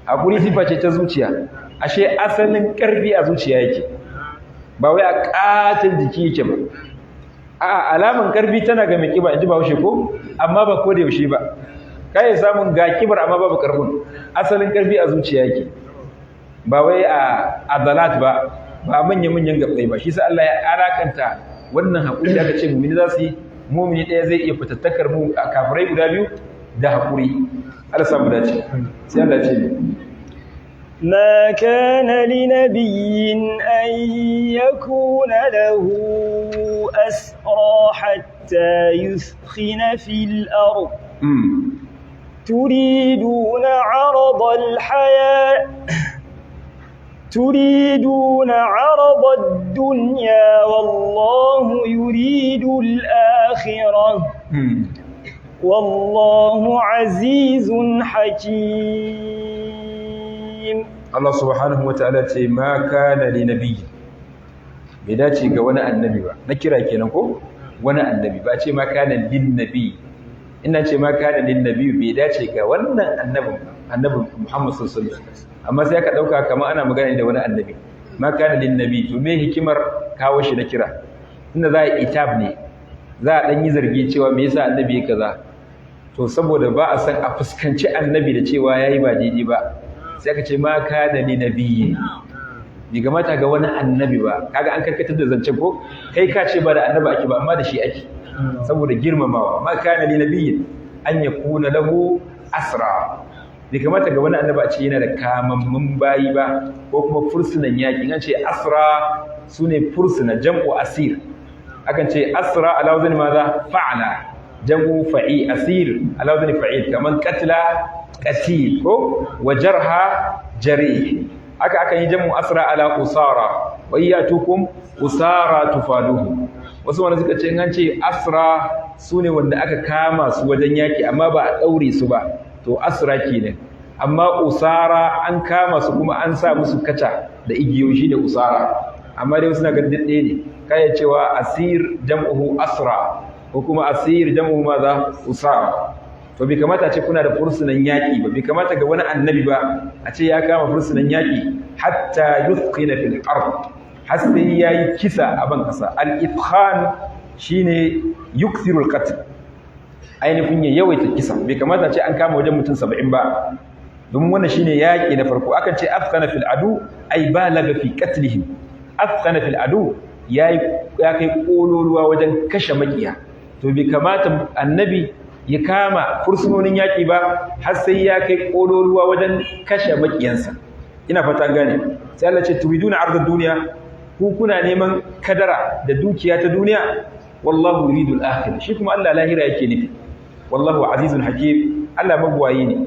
Hakuri sifa ce ta zuciya. Ashe asalin karfi a zuciya yake, ba wai a katin jiki yake ba. A'a, alaman karfi tana ga mai kiba, inji Bahaushe ko? Amma ba ko da yaushe ba. Kai samun ga kibar amma babu karfin. Asalin karfi a zuciya yake, ba wai a adalat ba, ba manya-manyan gabbai ba. Shi sa Allah ya alakanta wannan hakuri da aka ce mu'mini za su yi, mu'mini ɗaya zai iya fitattakar mu a kafirai guda biyu da hakuri. Allah samu dace. Sai Allah ce ما كان لنبي أن يكون له أسرى حتى يثخن في الأرض. تريدون عرض الحياة تريدون عرض الدنيا والله يريد الآخرة والله عزيز حكيم. Allah subhanahu wataala ce ma kana li nabiyyi, bai dace ga wani annabi ba. Na kira kenan ko? Wani annabi ba ce ma kana lin nabi. Ina ce ma kana lin nabi, bai dace ga wannan annabin ba, annabin Muhammad sallallahu alaihi wasallam. Amma sai aka dauka kamar ana magana da wani annabi. Ma kana lin nabi, to me hikimar kawo shi na kira? Tunda za a itab ne, za a dan yi zargi cewa me yasa annabi ya kaza. To saboda ba a san a fuskanci annabi da cewa yayi ba daidai ba, sai aka ce ma kana li nabiyyi, bai gamata ga wani annabi ba. Kaga an karkatar da zancen ko? Kai ka ce ba da annabi ake ba, amma da shi ake, saboda girmamawa. Ma kana li nabiyyin an yakuna lahu asra, bai kamata ga wani annabi a ce yana da kamammun bayi ba, ko kuma fursunan yaƙi. An ce asra sune fursuna, jam'u asir. Akan ce asra ala wazni maza? Fa'ala, jam'u fa'i, asir ala wazni fa'il, kaman qatla qatil ko wa jarha jarih. Haka akan yi jam'u asra ala usara, wa iyatukum usara tufaduhu. Wasu wanda suka ce in an ce asra sune wanda aka kama su wajen yaki amma ba a daure su ba, to asra kenan. Amma usara an kama su kuma an sa musu kaca da igiyoyi, shine usara. Amma dai wasu na ganin ɗaya ne, kai cewa asir jam'uhu asra ko kuma asir jam'uhu maza? Usara. To bai kamata a ce kuna da fursunan yaƙi ba, bai kamata ga wani annabi ba a ce ya kama fursunan yaƙi, hatta yuthqina fil ard, har sai yayi kisa a ban kasa. Al ithkhan shine yukthiru al qatl, ainihin ya yawaita kisa. Bai kamata a ce an kama wajen mutum 70 ba, domin wannan shine yaƙi na farko. Akan ce afkhana fil adu ay balaga fi qatlihim. Afkhana fil adu, yayi ya kai kololuwa wajen kashe makiya. To bai kamata annabi ya kama fursunonin yaƙi ba har sai ya kai kololuwa wajen kashe makiyansa. Ina fata gane. Sai Allah ce turiduna ardad duniya, ku kuna neman kadara da dukiya ta duniya, wallahu yuridu al-akhirah, shi kuma Allah lahira yake nufi. Wallahu azizun hakim, Allah magwayi ne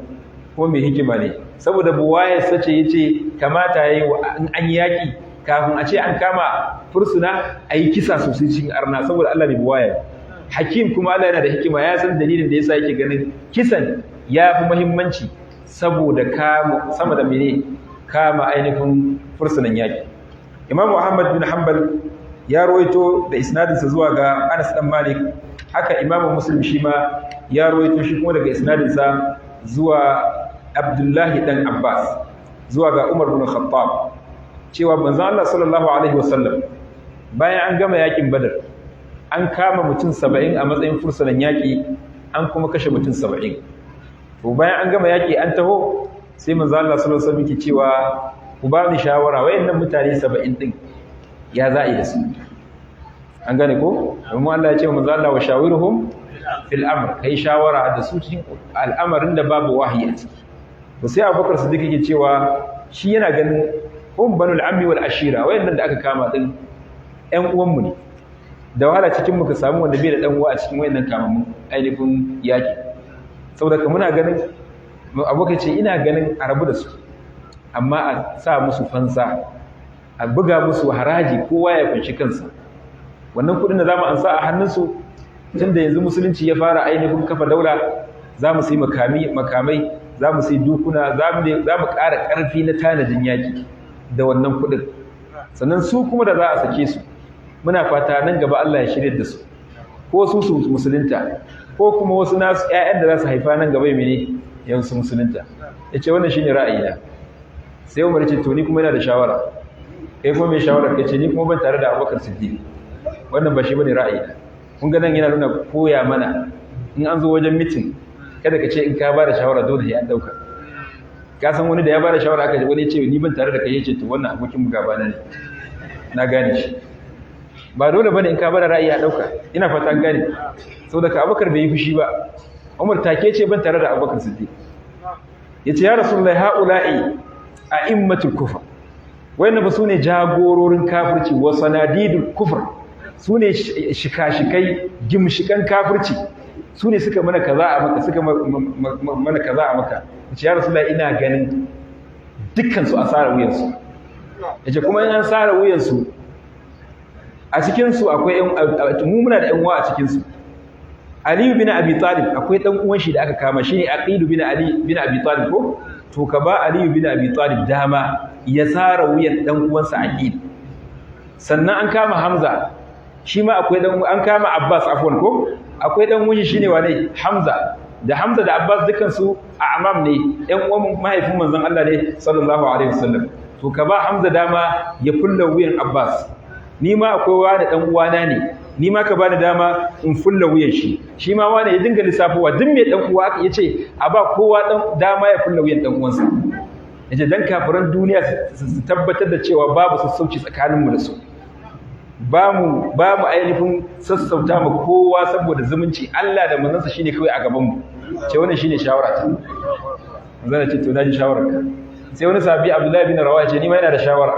kuma mai hikima ne. Saboda buwayar sace yace kamata yayi in an yaki kafin a ce an kama fursuna ayi kisa sosai cikin arna, saboda Allah mai buwaya. Hakim kuma Allah yana da hikima, ya san dalilin da yasa yake ganin kisan ya fi muhimmanci saboda kama sama da mene kama ainihin fursunan yaki. Imam Ahmad bin Hanbal ya rawaito da isnadinsa zuwa ga Anas dan Malik, haka Imam Muslim shi ma ya rawaito shi kuma daga isnadinsa zuwa Abdullahi dan Abbas zuwa ga Umar bin Khattab, cewa manzon Allah sallallahu alaihi wasallam bayan an gama yakin Badar an kama mutum 70 a matsayin fursunan yaki, an kuma kashe mutum 70. To bayan an gama yaki an taho, sai manzon Allah sallallahu alaihi wasallam yake cewa ku ba ni shawara, wayannan mutane 70 din ya za'i da su? An gane ko? Domin Allah ya ce manzo Allah wa shawiruhum fil amr, kai shawara da su cikin al'amarin da babu wahayi a ciki. To sai Abubakar Siddiq yake cewa shi yana ganin hum banul ammi wal ashira, wayannan da aka kama din ƴan uwan mu ne, da wahala cikin mu ka samu wanda bai da dan uwa a cikin wayannan kamammun ainihin yaki. Saboda ka muna ganin, Abubakar ce ina ganin a rabu da su, amma a sa musu fansa, a buga musu haraji, kowa ya kunshi kansa. Wannan kudin da zamu ansa a hannunsu, tunda yanzu musulunci ya fara ainihin kafa daula, zamu sai makamai, zamu sai dukuna, zamu ƙara ƙarfi na tanadin yaki da wannan kudin. Sannan su kuma da za a sake su, muna fata nan gaba Allah ya shirya da su, ko su su musulunta, ko kuma wasu nasu ƴaƴan da za su haifa nan gaba mene yanzu musulunta. Yace wannan shine ra'ayina. Sai Umar ya ce to ni kuma ina da shawara. Kai kuma mai shawara? Kai ce ni kuma ban tare da Abubakar Siddiq, wannan ba shi bane ra'ayina. Kun ga nan yana nuna koya mana in an zo wajen meeting kada ka ce in ka bada shawara dole sai an dauka. Ka san wani da ya bada shawara aka wani ya ce ni ban tare da kai, yace to wannan abokin mu gaba na ne, na gane shi. Ba dole bane in ka bada ra'ayi a dauka, ina fata an gane. Saboda ka Abubakar bai yi fushi ba, Umar take ce ban tare da Abubakar Siddiq. Yace ya Rasulullahi haula'i a'immatul kufr, wayannan ba su ne jagororin kafirci, wa sanadidul kufr, su ne shika-shikai gimshikan kafirci, su ne suka mana kaza a maka, suka mana kaza a maka. Yace ya Rasulullahi ina ganin dukkan su asara wuyansu. Yace kuma in an sara wuyansu a cikin su akwai mu muna da ƴan uwa a cikin su. Ali bin Abi Talib akwai dan uwan shi da aka kama, shine Aqil bin Ali bin Abi Talib ko? To ka ba Ali bin Abi Talib dama ya sara wuyan dan uwansa Aqil. Sannan an kama Hamza, shi ma akwai dan an kama Abbas afwan ko? Akwai dan uwan shi shine wane? Hamza. Da Hamza da Abbas dukan su a amam ne, ɗan uwan mahaifin manzon Allah ne sallallahu alaihi wasallam. To ka ba Hamza dama ya fulla wuyan Abbas. Ni ma akwai wani dan uwana ne, ni ma ka bani dama in fulla wuyan shi. Shi ma wani ya dinga lissafowa duk mai dan uwa yace a ba kowa dan dama ya fulla wuyan dan uwansa. Yace dan kafiran duniya su tabbatar da cewa babu sassauci tsakaninmu da su. Ba mu ainihin sassauta ma kowa saboda zumunci Allah da manzansa shine kawai a gaban mu. Ce wannan shine shawara ta. Manzon ce to naji shawararka. Sai wani sahabi Abdullahi bin Rawaha ce ni ma yana da shawara.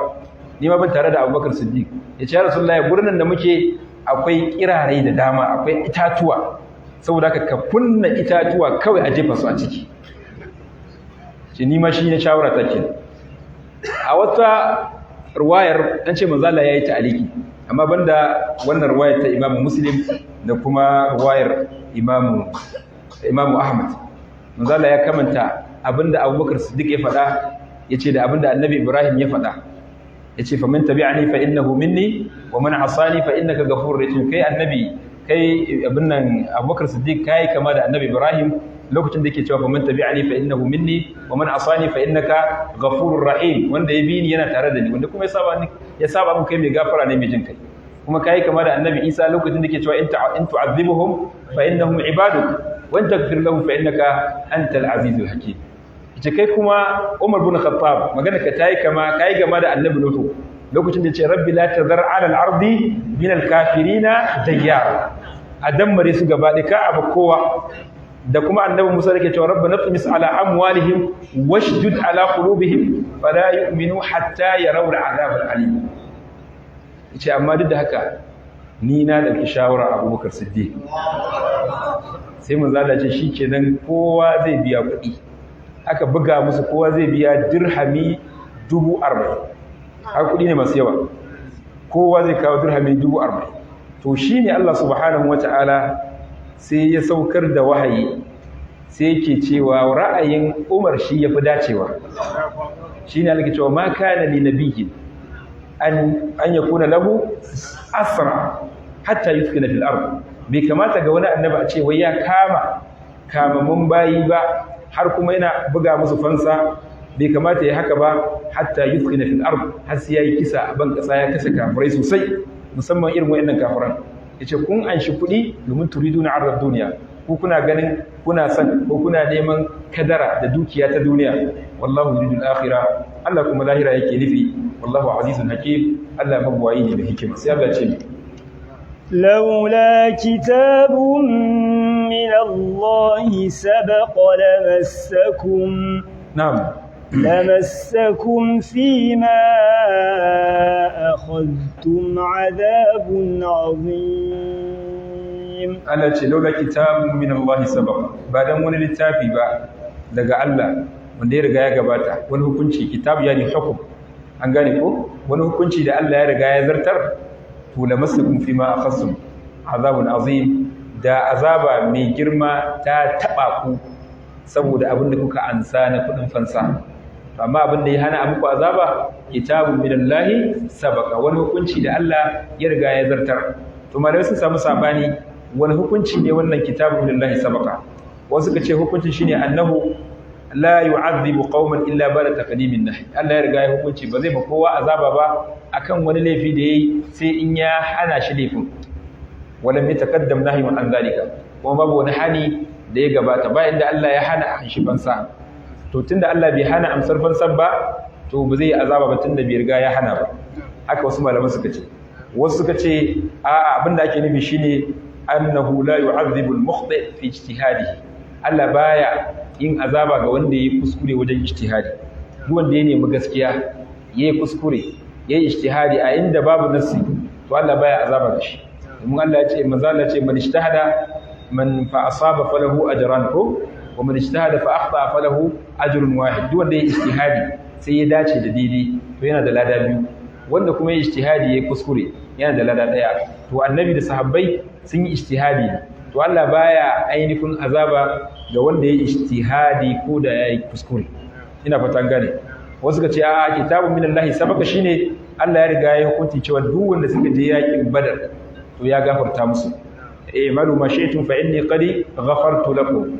Ni ma ban tare da Abubakar Siddiq. Yace ya Rasulullahi gurin da muke akwai kirare da dama, akwai itatuwa. Saboda haka ka kunna itatuwa kawai a jefa su a ciki. Ce ni ma shine shawara ta kenan. A wata ruwayar an ce manzo Allah yayi ta'aliki, amma banda wannan ruwayar ta Imam Muslim da kuma ruwayar Imam Ahmad. Manzo Allah ya kamanta abinda Abubakar Siddiq ya faɗa, yace da abinda Annabi Ibrahim ya faɗa. Yace fa man tabi'ani fa innahu minni wa man asani fa innaka ghafurur rahim. Kai annabi, kai abin nan Abubakar Siddiq kai kama da Annabi Ibrahim lokacin da yake cewa fa man tabi'ani fa innahu minni wa man asani fa innaka ghafurur rahim. Wanda ya bi ni yana tare da ni, wanda kuma ya saba ni ya saba mun kai mai gafara ne mai jin kai. Kuma kai kama da Annabi Isa lokacin da yake cewa in tu'adhibuhum fa innahum ibaduk wa in taghfir lahum fa innaka antal azizul hakim. Yace kai kuma Umar bin Khattab magana ka tayi kama kai gama da Annabi Nuhu lokacin da yace rabbi la tadhar ala al-ardi min al-kafirina dayyara, a dammare su gaba ɗaya ka abu kowa. Da kuma Annabi Musa yake cewa rabbana tmis ala amwalihim washdud ala qulubihim fala yu'minu hatta yarawu al-azab al-alim. Yace amma duk da haka ni na dauki shawara Abubakar Siddiq. Sai manzo Allah ce shikenan kowa zai biya kuɗi. Aka buga musu kowa zai biya dirhami 40,000. Haka kuɗi ne masu yawa. Kowa zai kawo dirhami 40,000. To shine Allah subhanahu wata'ala sai ya saukar da wahayi, sai yake cewa ra'ayin Umar shi yafi dacewa. Shine Allah ke cewa ma kana li nabiyyin an yakuna lahu asra hatta yuskina fil ard. Bai kamata ga wani annabi a ce wai ya kama kamammun bayi ba har kuma yana buga musu fansa. Bai kamata ya haka ba hatta yuskina fil ard, har sai yayi kisa a ban kasa, ya kashe kafirai sosai, musamman irin wayannan kafiran. Yace kun anshi kuɗi domin turiduna arad duniya, ko kuna ganin kuna son ko kuna neman kadara da dukiya ta duniya. Wallahu yuridul akhirah, Allah kuma lahira yake nufi. Wallahu azizun hakim, Allah magwayi ne da hikima. Sai Allah ce لولا كتاب من الله سبق لمسكم na'am لمسكم فيما أخذتم عذاب عظيم. Allah ce laula kitabun min Allah sabaq, ba dan wani littafi ba daga Allah wanda ya riga ya gabata, wani hukunci, kitab yani hukum, an gane ko, wani hukunci da Allah ya riga ya zartar, to lamassakum fima akhastum azabun azim, da azaba mai girma ta taba ku saboda abin da kuka ansa na kudin fansa. Amma abin da ya hana a muku azaba, kitabun minallahi sabaqa, wani hukunci da Allah ya riga ya zartar. To malamai sun samu sabani, wani hukunci ne wannan kitabun minallahi sabaqa? Wasu suka ce hukuncin shine annahu la yu'adhibu qauman illa ba'da taqdimin nahy. Allah ya riga ya hukunci ba zai ma kowa azaba ba akan wani laifi da yayi sai in ya hana shi laifin. Walam yataqaddam nahyun an zalika, kuma babu wani hani da ya gabata ba inda Allah ya hana a shi fansa. To tunda Allah bai hana amsar fansar ba, to ba zai yi azaba ba tunda bai riga ya hana ba. Haka wasu malaman suka ce. Wasu suka ce a'a, abinda ake nufi shine annahu la yu'adhibu al-mukhti fi ijtihadihi. Allah baya yin azaba ga wanda yayi kuskure wajen ijtihadi. Duk wanda ya nemi gaskiya yayi kuskure yayi ijtihadi a inda babu nassi, to Allah baya azaba da shi. Domin Allah ya ce, manzo Allah ya ce, man ijtahada man fa asaba falahu ajran, ko wa man ijtahada fa akhta falahu ajrun wahid. Duk wanda yayi ijtihadi sai ya dace da daidai, to yana da lada biyu. Wanda kuma yayi ijtihadi yayi kuskure yana da lada daya. To annabi da sahabbai sun yi ijtihadi ne. To Allah baya ainihin azaba ga wanda yayi ijtihadi ko da yayi kuskure. Ina fatan gane. Wasu ka ce a'a, kitabun minallahi sabaka shine Allah ya riga ya hukunci cewa duk wanda suka je yakin Badar to ya gafarta musu. Eh malu ma shaytum fa inni qad ghafartu lakum.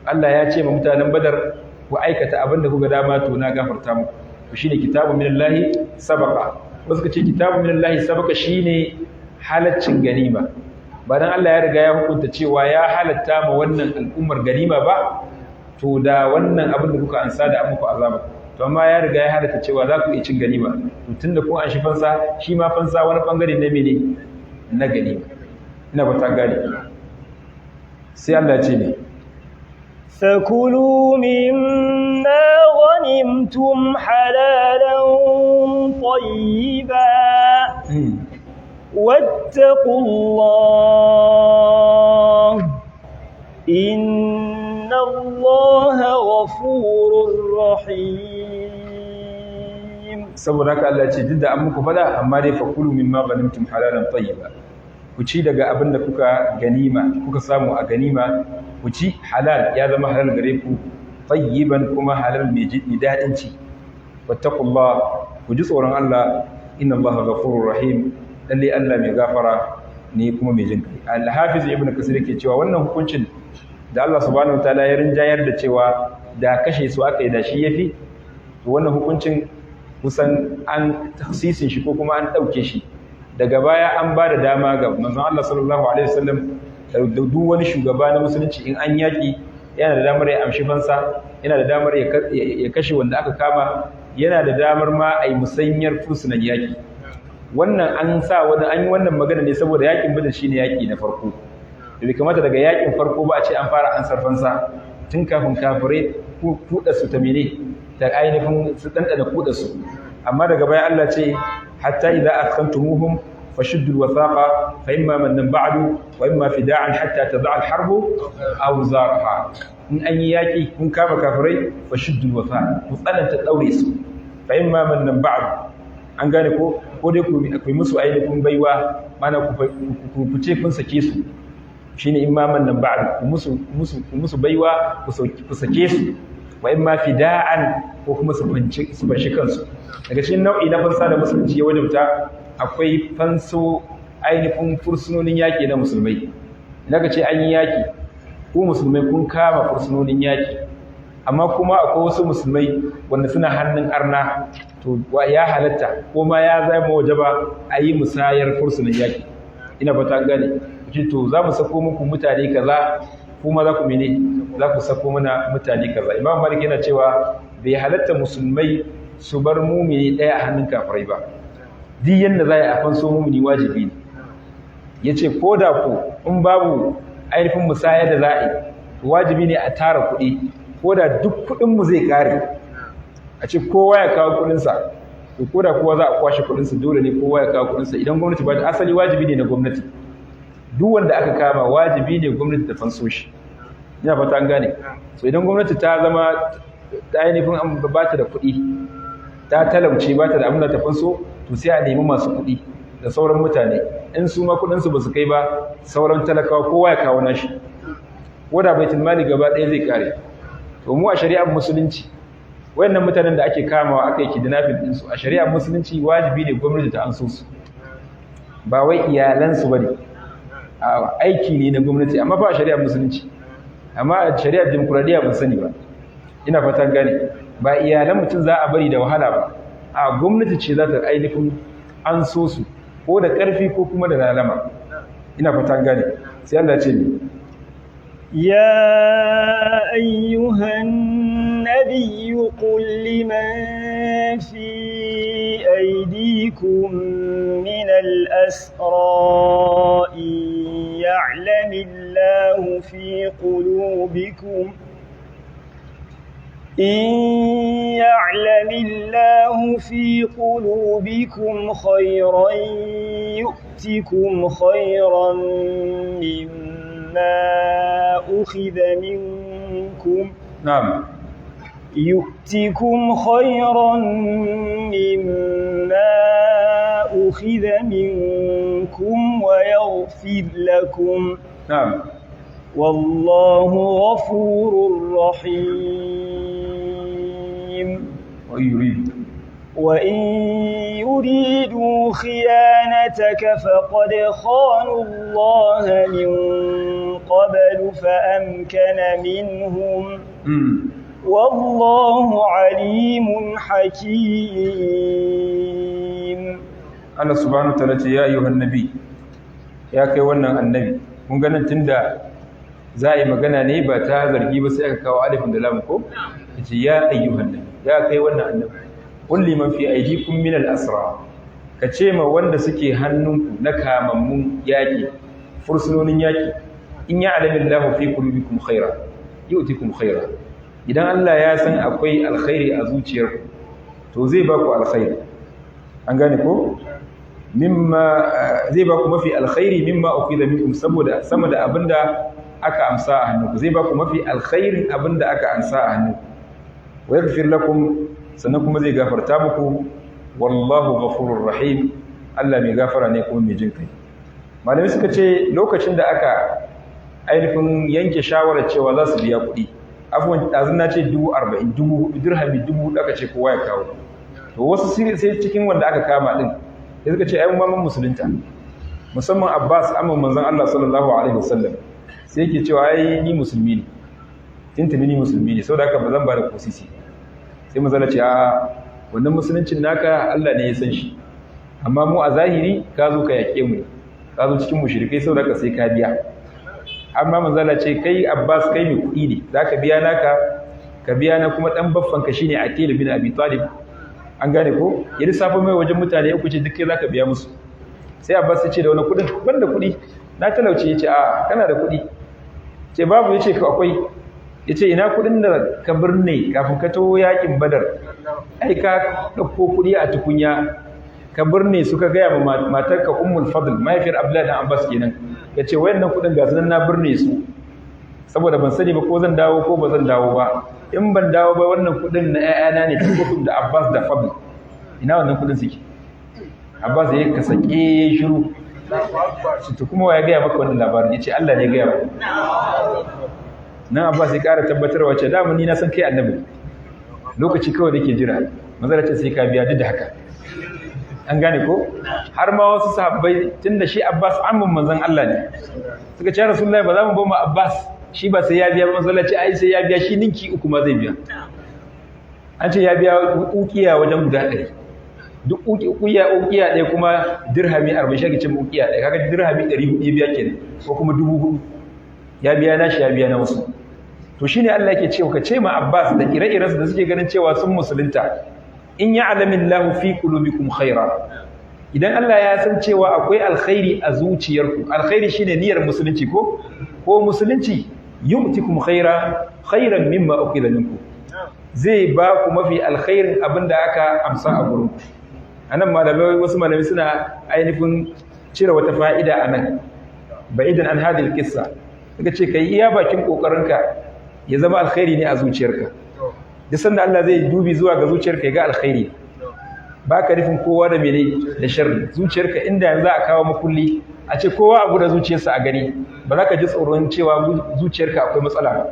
Allah ya ce ma mutanen Badar ku aikata abin da kuka dama, to na gafarta muku. To shine kitabun minallahi sabaqa. Wasu ka ce kitabun minallahi sabaqa shine halaccin ganima. Ba dan Allah ya riga ya hukunta cewa ya halatta ma wannan al'ummar ganima ba, to da wannan abin da kuka ansa da an muku azaba. To amma ya riga ya halatta cewa za ku iya cin ganima. To tunda kun an shi fansa, shi ma fansa wani bangare na mene na ganima. Ina ba ta gane. Sai Allah ya ce ne فكلوا مما غنمتم حلالا طيبا واتقوا الله إن الله غفور رحيم. Saboda haka Allah ya ce duk da an muku fada, amma dai fakulu mimma ghanimtum halalan tayyiba, ku ci daga abin da kuka ganima, kuka samu a ganima, ku ci halal, ya zama halal gare ku, tayyiban kuma halal mai daɗin ci. Wattaqullah, ku ji tsoron Allah, inna Allaha ghafurur rahim, lalle Allah mai gafara ne kuma mai jin kai. Al-Hafiz Ibn Kasir yake cewa wannan hukuncin da Allah subhanahu wataala ya rinjayar da cewa da kashe su aka yi da shi yafi, to wannan hukuncin kusan an taksisin shi ko kuma an ɗauke shi. Daga baya an ba da dama ga manzon Allah sallallahu alaihi wasallam da duk wani shugaba na musulunci in an yaki yana da damar ya amshi fansa, yana da damar ya kashe wanda aka kama, yana da damar ma a yi musanyar fursunan yaki. Wannan an sa wani an yi wannan magana ne saboda yakin Badar shine yaki na farko. Bai kamata daga yakin farko ba a ce an fara ansar fansa tun kafin kafirai kuɗa su ta mene ta ainihin su ɗanɗana kuɗa su. Amma daga baya Allah ce hatta idza akhantumuhum fashuddul wathaqa fa imma mannan ba'du wa imma fida'an hatta tad'a al-harbu awzaraha. In an yi yaki kun kama kafirai, fashuddul wathaqa, ku tsananta daure su, fa imma mannan ba'du, an gane ko ko dai ku yi musu ainihin baiwa, mana ku ce kun sake su, shine imma mannan ba'du, ku musu musu ku musu baiwa, ku sake su, wa imma fida'an, ko kuma su fanci su fanshi kansu. Daga cikin nau'i na fansa da musulunci ya wajabta akwai fanso ainihin fursunonin yaƙi na musulmai. Idan ka ce an yi yaƙi, ku musulmai kun kama fursunonin yaƙi, amma kuma akwai wasu musulmai wanda suna hannun arna, to ya halatta ko ma ya zama wajaba a yi musayar fursunan yaƙi. Ina fata gane, ce to za mu sako muku mutane kaza, kuma za ku mene, za ku sako mana mutane kaza. Imam Malik yana cewa bai halatta musulmai su bar mumini ɗaya a hannun kafirai ba, duk yanda za a yi a fanso mumini wajibi ne. Ya ce ko da ku in babu ainihin musaya da za a yi, wajibi ne a tara kuɗi, ko da duk kuɗinmu zai ƙare, a ce kowa ya kawo kuɗinsa, to ko da kowa za a kwashe kuɗinsa, dole ne kowa ya kawo kuɗinsa. Idan gwamnati ba ta, asali wajibi ne na gwamnati, duk wanda aka kama wajibi ne gwamnati ta fanso shi. Ina fata an gane. So idan gwamnati ta zama ta ainihin an ba ta da kuɗi, ta talauce, ba ta da abin da ta fanso, to sai a nemi masu kuɗi da sauran mutane, in su ma kuɗinsu ba su kai ba, sauran talakawa kowa ya kawo nashi, ko da baitul mali gaba ɗaya zai kare. To mu a shari'ar musulunci, wayannan mutanen da ake kamawa aka yi kidnapping ɗinsu, a shari'ar musulunci wajibi ne gwamnati ta anso su, ba wai iyalansu ba ne, aiki ne na gwamnati, amma ba a shari'ar musulunci. Amma a shari'ar dimokuraɗiyya ban sani ba, ina fatan gane, ba iyalan mutum za a bari da wahala ba, a gwamnati ce za ta ainihin an so su, ko da ƙarfi ko kuma da lalama. Ina fatan gane. Sai Allah ce ni: يا أيها النبي قل لمن في أيديكم من الأسرى إن يعلم الله في قلوبكم إن يعلم الله في قلوبكم خيرا يؤتكم خيرا مما أخذ منكم na'am يؤتكم خيرا مما أخذ منكم ويغفر لكم na'am والله غفور رحيم. Wa yurid وإن يريدوا خيانتك فقد خانوا الله من قبل فأمكن منهم والله عليم حكيم. Allah subhanahu wa ta'ala ce: ya ayyuhan nabi, ya kai wannan annabi. Kun ganin tunda za a yi magana ne ba ta zargi ba, sai aka kawo alifin da lam, ko yace ya ayyuhan nabi, ya kai wannan annabi, qul liman fi aydikum min al-asra, ka ce ma wanda suke hannunku na kamammun yaki, fursunonin yaki, in ya alamillahu fi qulubikum khaira yu'tikum khaira, idan Allah ya san akwai alkhairi a zuciyarku, to zai ba ku alkhairi. An gane ko? Mimma zai ba ku mafi alkhairi, mimma ukhidha minkum, saboda sama da abinda aka amsa a hannunku, zai ba ku mafi alkhairin abinda aka amsa a hannunku, wa yaghfir lakum, sannan kuma zai gafarta muku, wallahu ghafurur rahim, Allah mai gafara ne kuma mai jin kai. Malamai suka ce lokacin da aka ainihin yanke shawarar cewa za su biya kuɗi, afuwan, ɗazun na ce 40,000, 4,000, dirhami 4,000 aka ce kowa ya kawo. To wasu sai cikin wanda aka kama ɗin sai suka ce ai mu ma mun musulunta, musamman Abbas, amman manzon Allah sallallahu alaihi wasallam, sai yake cewa ai ni musulmi ne tuntuni, ni musulmi ne, saboda haka ba zan ba da kosisi. Sai manzon Allah ce a wannan musuluncin naka Allah ne ya san shi, amma mu a zahiri ka zo ka yaƙe mu ne, ka zo cikin mushrikai, saboda haka sai ka biya. Amma manzon Allah ce kai Abbas, kai mai kuɗi ne, zaka biya naka, ka biya na kuma dan baffan ka shine Aqil bin Abi Talib. An gane ko? Ya lissafa mai wajen mutane uku, ce duk kai zaka biya musu. Sai Abbas ya ce da wani kuɗin? Ban da kuɗi, na talauce. Ya ce a kana da kuɗi. Ce babu. Ya ce akwai. Ya ce ina kuɗin da ka birne kafin ka taho yakin Badar? Ai ka ɗauko kuɗi a tukunya. Ka birne su, ka gaya ma matarka Ummul Fadl, mahaifiyar Abdullahi dan Abbas kenan, ka ce wayannan kuɗin ga su nan na birne su, saboda ban sani ba ko zan dawo ko ba zan dawo ba. In ban dawo ba, wannan kuɗin na ƴaƴana ne, Kulthum da Abbas da Fadl. Ina wannan kuɗin suke? Abbas ya ka sake shiru. To kuma wa ya gaya maka wannan labarin? Ya ce Allah ne ya gaya maka. Nan Abbas ya ƙara tabbatarwa ce dama ni na san kai annabi, lokaci kawai da ke jira. Manzala ce sai ka biya duk da haka. An gane ko? Har ma wasu sahabbai, tunda shi Abbas ammin manzon Allah ne, suka ce Rasulullahi, ba za mu ba mu Abbas shi ba sai ya biya ba. Manzon ce ai sai ya biya, shi ninki uku ma zai biya. An ce ya biya ukiya wajen guda 100. Duk ukiya ɗaya kuma dirhami 40, shi ake ce ukiya ɗaya. Kaga dirhami 400 ya biya kenan, ko kuma 4000 ya biya nashi, ya biya na wasu. To shine Allah yake cewa ka ce ma Abbas da ire-irensu da suke ganin cewa sun musulunta, in ya'lamillahu fi qulubikum khaira, idan Allah ya san cewa akwai alkhairi a zuciyarku. Alkhairi shine niyyar musulunci ko musulunci. Yu'tikum khaira, khairan mimma ukhidha minkum, zai ba ku mafi alkhairin abinda aka amsa a gurin ku. Anan malamai, wasu malamai suna ainihin cire wata fa'ida anan ba'idan an hadhihi alqissa. Suka ce kai iya bakin kokarinka ya zama alkhairi ne a zuciyarka. Duk sanda Allah zai dubi zuwa ga zuciyarka ya ga alkhairi, baka nufin kowa da mene? Da sharri. Zuciyarka, inda yanzu a kawo makulli a ce kowa abu da zuciyarsa a gani, ba za ka ji tsoron cewa zuciyarka akwai matsala ba.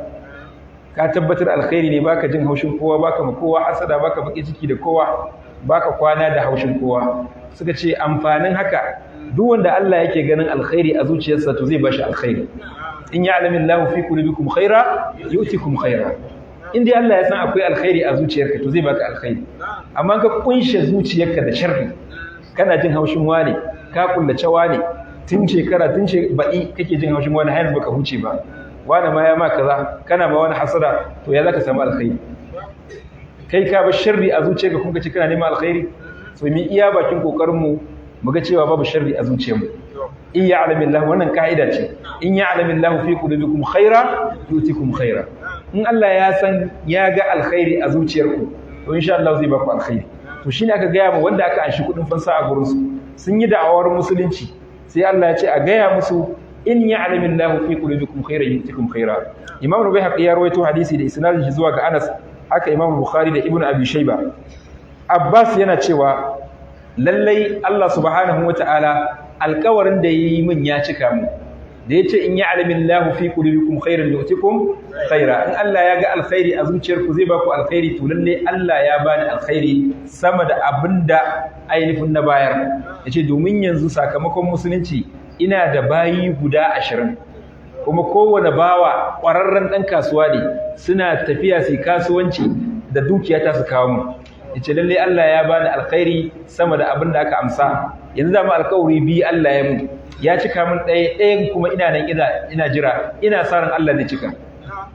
Ka tabbatar alkhairi ne, baka jin haushin kowa, baka ma kowa hasada, baka baki ciki da kowa, baka kwana da haushin kowa. Suka ce amfanin haka, duk wanda Allah yake ganin alkhairi a zuciyarsa, to zai bashi alkhairi. In ya'lamillahu fi qulubikum khaira yu'tikum khaira. In dai Allah ya san akwai alkhairi a zuciyarka, to zai baka alkhairi. Amma ka kunshe zuciyarka da sharri, kana jin haushin wane, ka kullace wane tun shekara, tun ce baɗi kake jin haushin wani, har yanzu baka huce ba, wani ma ya ma kaza, kana ma wani hasada, to ya zaka samu alkhairi? Kai ka bar sharri a zuciyarka kuma kace kana neman alkhairi? So mu iya bakin kokarin mu mu ga cewa babu sharri a zuciyarmu. In ya'lamillahu, wannan ka'ida ce, in ya'lamillahu fi qulubikum khaira yu'tikum khaira. In Allah ya san ya ga alkhairi a zuciyarku, to insha Allah zai baku alkhairi. To shine aka gaya mu wanda aka anshi kudin fansa a gurin su, sun yi da'awar musulunci, sai Allah ya ce a gaya musu in ya'lamillahu fi qulubikum khairan yu'tikum khaira. Imam Rubayhaqi ya rawaito hadisi da isnadin shi zuwa ga Anas, haka Imam Bukhari da Ibn Abi Shayba. Abbas yana cewa lallai Allah subhanahu wata'ala alkawarin da yayi min ya cika mu, da yace in ya'lamillahu fi qulubikum khairan yu'tikum khaira, in Allah ya ga alkhairi a zuciyarku zai baku alkhairi. To lalle Allah ya bani alkhairi sama da abinda ainihin na bayar. Yace domin yanzu sakamakon musulunci ina da bayi guda 20, kuma kowane bawa ƙwararren ɗan kasuwa ne, suna tafiya su kasuwanci da dukiya ta su kawo mu. Yace lalle Allah ya bani alkhairi sama da abin da aka amsa. Yanzu da mu alkawari bi Allah ya mun, ya cika min ɗaya, ɗayan kuma ina nan ina jira, ina sa ran Allah zai cika.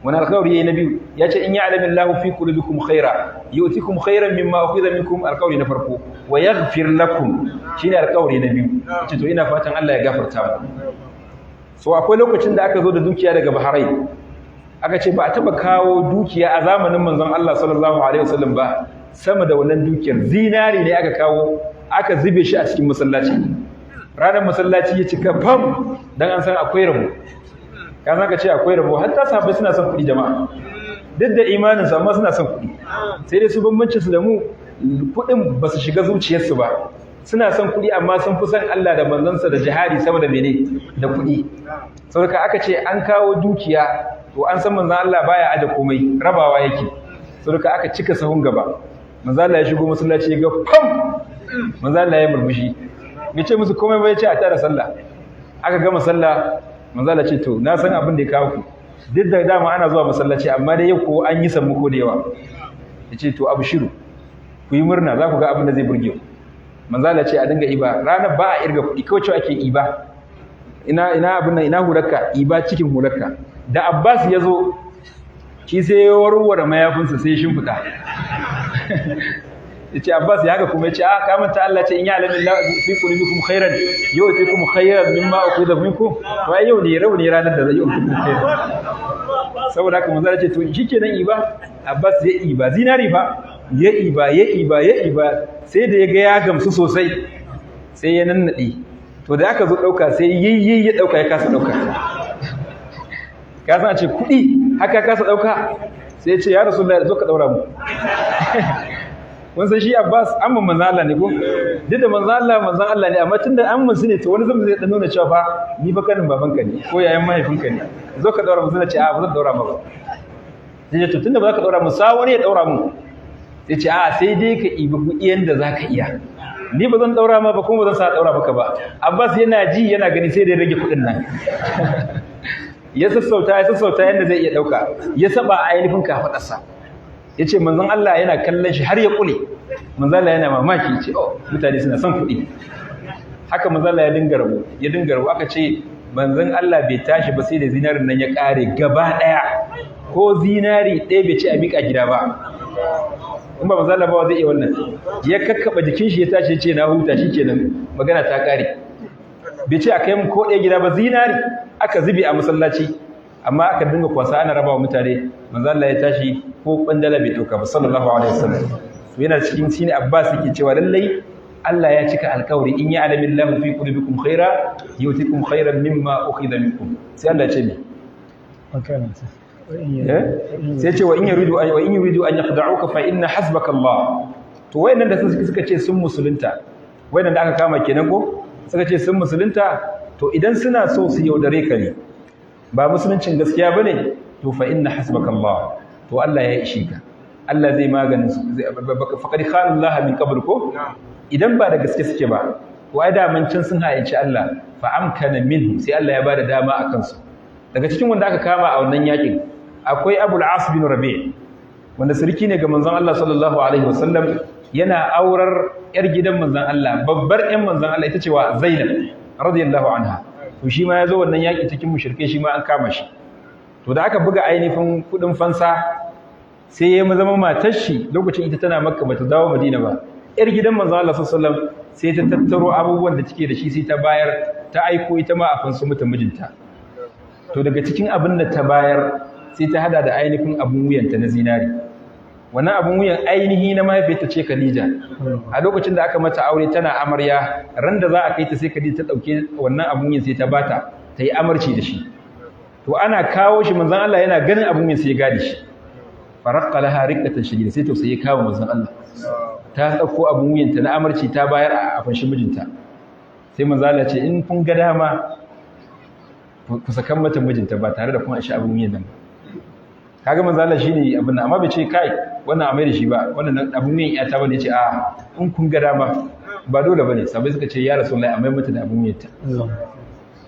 Wani alkawari yayi na biyu? Ya ce in ya'lamu Allahu fi qulubikum khaira yu'tikum khairan mimma ukhidha minkum, alkawari na farko. Wa yaghfir lakum shine alkawari na biyu. Yace to ina fatan Allah ya gafarta mu. So akwai lokacin da aka zo da dukiya daga Bahrain, aka ce ba a taba kawo dukiya a zamanin manzon Allah sallallahu alaihi wasallam ba sama da wannan dukiyar. Zinari ne aka kawo, aka zube shi a cikin masallaci. Ranar masallaci ya cika fam, dan an san akwai rabo. Ka san ka ce akwai rabo, hatta sahabbai suna son kuɗi jama'a, duk da imanin su, amma suna son kuɗi. Sai dai su bambancin su da mu, kuɗin ba su shiga zuciyarsu ba. Suna son kuɗi, amma sun fi son Allah da manzansa da jihadi sama da mene? Da kuɗi. Saboda aka ce an kawo dukiya, to an san manzon Allah baya aje komai, rabawa yake. Saboda aka cika sahun gaba. Manzon Allah ya shigo masallaci ya ga fam, manzon Allah ya murmushi, bai ce musu komai ba, ya ce a tara sallah. Aka gama sallah, manzon Allah ce to na san abin da ya kawo ku, duk da dama ana zuwa masallaci, amma dai yau ko an yi sammako da yawa. Ya ce to abshiru, ku yi murna, za ku ga abin da zai burge ku. Manzo Allah ce a dinga iba. Ranar ba a irga kuɗi, kawai cewa ake iba. Ina abin nan, ina hularka? Iba cikin hularka. Da Abbas ya zo shi, sai ya warware mayafinsa, sai ya shimfiɗa. Ya ce Abbas ya haka kuma? Ya ce a ka manta Allah ce in ya alamin la fi qulubikum khairan yu'tikum khairan mimma ukhidha minkum? To ai yau ne rauni ranar da zai yu'tikum khairan. Saboda haka manzo Allah ce to shikenan, iba. Abbas ya iba zinari fa, ya iba, ya iba, ya iba, sai da ya ga ya gamsu sosai. Sai ya nannade. To da aka zo dauka sai yayye ya dauka ya kasa dauka. Ka san a ce kuɗi haka kasa dauka, sai ya ce ya Rasulullahi zo ka daura mu. Mun san shi Abbas amman manzon Allah ne ko? Duk da manzon Allah manzon Allah ne, amma tunda amman su ne to wani zama zai dan nuna cewa fa ni fa kanin babanka ne ko yayan mahaifinka ne. Zo ka daura mu, sai ce a ba zan daura ma ba. Sai ya ce to tunda ba za ka daura mu, sa wani ya daura mu. Sai ce a sai dai ka ibi kuɗi yanda za ka iya. Ni ba zan daura ma ba kuma ba zan sa daura maka ba. Abbas yana ji yana gani sai dai rage kuɗin nan. Ya sassauta ya sassauta yanda zai iya dauka, ya saba ainihin kafadarsa. Yace manzon Allah yana kallon shi har ya kule. Manzon Allah yana mamaki, yace oh mutane suna son kuɗi. Haka manzon Allah ya dinga rabo, ya dinga rabo. Aka ce manzon Allah bai tashi ba sai da zinarin nan ya kare gaba daya. Ko zinari ɗaya bai ci a miƙa gida ba. In ba manzon Allah ba zai iya wannan. Ya kakkaba jikin shi ya tashi ya ce na huta, shikenan magana ta kare. Bai ce a kai mu ko ɗaya gida ba, zinari aka zube a masallaci, amma aka dinga kwasa ana rabawa mutane. Manzo Allah ya tashi ko kwandala bai dauka ba, sallallahu alaihi wasallam. To yana cikin shine Abbas yake cewa lallai Allah ya cika alƙawari, in ya'lamillahu fi qulubikum khaira yu'tikum khairan mimma ukhidha minkum. Sai Allah ya ce mi sai ce wa in yuridu an wa in yuridu an yakhda'uka fa inna hasbaka Allah. To wayannan da suka ce sun musulunta, wayannan da aka kama kenan ko suka ce sun musulunta, to idan suna so su yaudare ka ne ba musuluncin gaskiya bane, to fa inna hasbaka Allah, to Allah ya ishe ka, Allah zai maganin su. Faqad khana Allah min qabl ko idan ba da gaske suke ba, to ai da man can sun ha'inci Allah, fa amkana minhu, sai Allah ya bada dama akan su. Daga cikin wanda aka kama a wannan yakin akwai Abu al-As bin Rabi', wanda sarki ne ga manzon Allah sallallahu alaihi wasallam, yana aurar yar gidan manzon Allah, babbar ƴan manzon Allah ita ce wa Zainab radiyallahu anha. To shi ma yazo wannan yaki cikin mushrikai, shi ma an kama shi. To da aka buga ainihin kudin fansa, sai ya zama matar shi lokacin ita tana Makka bata dawo Madina ba. Yar gidan manzon Allah sallallahu alaihi wasallam sai ta tattaro abubuwan da take da shi sai ta bayar, ta aiko ita ma a fansu mata mijinta. To daga cikin abin da ta bayar sai ta hada da ainihin abun wuyanta na zinari. Wannan abun wuyan ainihi na mahaifiyarta ce Khadija. A lokacin da aka mata aure tana amarya, ran da za a kai ta sai Khadija ta dauke wannan abun wuyan sai ta bata ta yi amarci da shi. To ana kawo shi manzon Allah yana ganin abun wuyan sai ya gadi shi. Faraqqa laha riqatan shadida, sai tausayi ya kawo manzon Allah. Ta dauko abun wuyanta na amarci ta bayar a fanshin mijinta. Sai manzon Allah ce in kun ga dama ku sakan mata mijinta ba tare da kun aishi abun wuyan nan ba. Kaga manzo Allah shine abin nan, amma bai ce kai wannan amai da shi ba, wannan abun wuyan iyata bane, yace a in kun ga dama ba dole bane. Sabai suka ce ya Rasulullahi amai mata da abun wuyanta.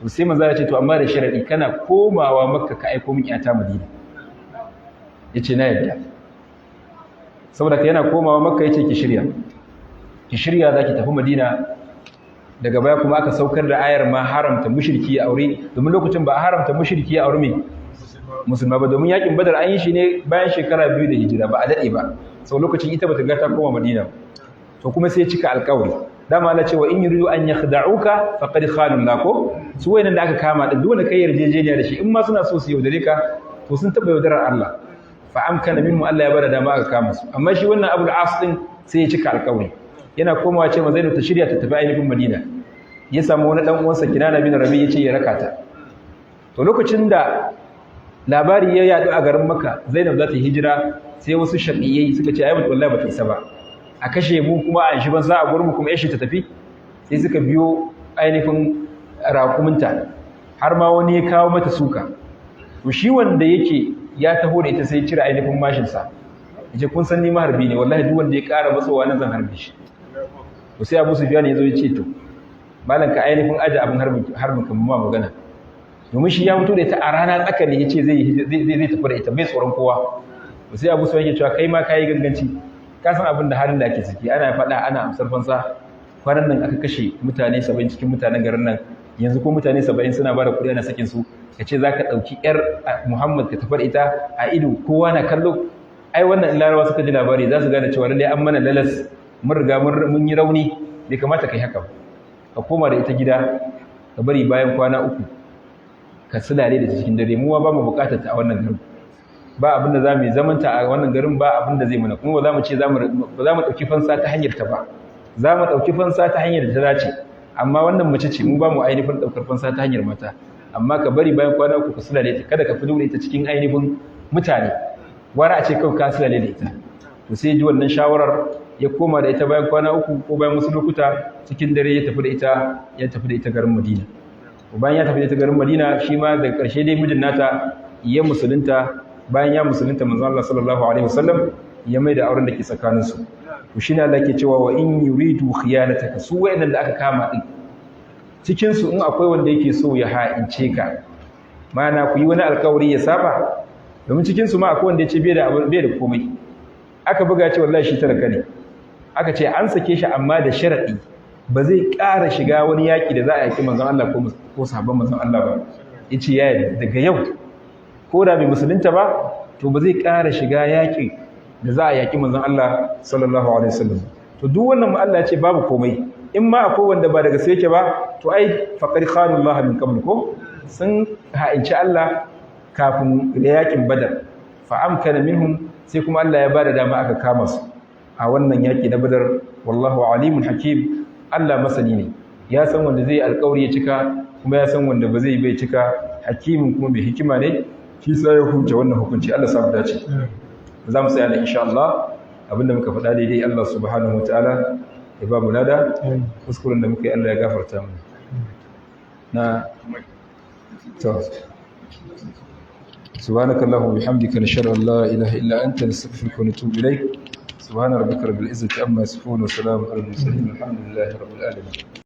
To sai manzo Allah ce to amma da sharadi kana komawa Makka ka aiko min iyata Madina. Yace na yadda. Saboda ka yana komawa Makka yace ki shirya. Ki shirya zaki tafi Madina. Daga baya kuma aka saukar da ayar ma haramta mushriki ya aure, domin lokacin ba a haramta mushriki ya aure me musulma ba, domin yakin Badar an yi shi ne bayan shekara 2 da hijira, ba a dade ba. Sau lokacin ita bata ga ta koma Madina. To kuma sai cika alƙawari. Dama Allah ce wa in yuridu an yakhda'uka faqad khanu Allah ko su wayannan da aka kama din dole kai yarjejeniya da shi, in ma suna so su yaudare ka to sun taba yaudarar Allah. Fa amkana minhu, Allah ya bada dama aka kama su. Amma shi wannan Abu al-As din sai ya cika alƙawari. Yana komawa ce Zainab ta shirya ta tafi ainihin Madina. Ya samu wani dan uwansa Kinana bin Rabi yace ya raka ta. To lokacin da labari ya yadu a garin Makka Zainab za ta hijira, sai wasu shaqiyai suka ce ai wallahi bata isa ba, a kashe mu kuma a shi ban sa a gurin mu kuma yashi ta tafi. Sai suka biyo ainihin raƙuminta, har ma wani ya kawo mata suka. To shi wanda yake ya taho da ita sai ya cire ainihin mashin sa, yace kun san ni maharbi ne, wallahi duk wanda ya ƙara matsowa nan zan harbe shi. To sai Abu Sufyan ya zo ya ce to malam ka ainihin aje abin harbin kan ma magana, domin shi ya fito da ita a rana tsaka ne yace zai zai tafi da ita bai tsoron kowa. To sai Abu Sufyan yake cewa kai ma kai ganganci, ka san abin da halin da ake ciki, ana faɗa ana amsar fansa. Kwanan nan aka kashe mutane 70 cikin mutanen garin nan, yanzu ko mutane 70 suna bada kuɗi ana sakin su, kace zaka dauki yar Muhammad ka tafi da ita a ido kowa na kallo. Ai wannan Larabawa suka ji labari za su gane cewa lallai an mana lalas, mun riga mun yi rauni, bai kamata kai haka ba. Ka koma da ita gida, ka bari bayan kwana 3 ka sulale da cikin dare, mu ba mu bukatar ta a wannan garin, ba abin da zamu yi zamanta a wannan garin, ba abin da zai mana, kuma ba za mu ce ba za mu dauki fansa ta hanyar ta ba, za mu dauki fansa ta hanyar da ta dace. Amma wannan mace ce, mu ba mu ainihin daukar fansa ta hanyar mata, amma ka bari bayan kwana 3 ka sulale ta, kada ka fito da ita cikin ainihin mutane, gwara a ce kawai ka sulale da ita. To sai ji wannan shawarar, ya koma da ita bayan kwana 3 ko bayan wasu lokuta, cikin dare ya tafi da ita, ya tafi da ita garin Madina. Bayan ya tafi da ita garin Madina, shi ma daga ƙarshe dai mijin nata ya musulunta. Bayan ya musulunta, manzon Allah sallallahu alaihi wasallam ya mai da auren da ke tsakanin su. To shine Allah ke cewa wa in yuridu khiyanataka, su wayannan da aka kama din cikin su in akwai wanda yake so ya ha'ince ka, mana ku yi wani alkawari ya saba, domin cikin su ma akwai wanda ya ce bai da bai da komai, aka buga ce wallahi shi talaka ne, aka ce an sake shi amma da sharadi ba zai ƙara shiga wani yaƙi da za a yaƙi manzon Allah ko sahabban manzon Allah ba. Yace ya yarda daga yau ko da bai musulunta ba, to ba zai ƙara shiga yaƙi da za a yaƙi manzon Allah sallallahu alaihi wasallam. To duk wannan Allah ya ce babu komai, in ma akwai wanda ba daga sai yake ba, to ai faqad khanu Allah min qabl, ko sun ha'inci Allah kafin yaƙin Badar, fa amkana minhum, sai kuma Allah ya bada dama aka kama su a wannan yaƙi na Badar. Wallahu alimun hakim, Allah masani ne, ya san wanda zai alƙawari ya cika, kuma ya san wanda ba zai bai cika, hakimin kuma mai hikima ne, shi sai ya hukunta wannan hukunci. Allah samu dace. Za mu tsaya da insha Allah, abinda muka faɗa daidai Allah subhanahu wataala ya ba mu lada, kuskuren da muka yi Allah ya gafarta mu. Na to subhanakallahumma bihamdika, nashhadu an la ilaha illa anta, nastaghfiruka wa natubu ilayk. Subhana rabbika rabbil izzati amma yasifun wa salamun alal mursalin, walhamdulillahi rabbil alamin.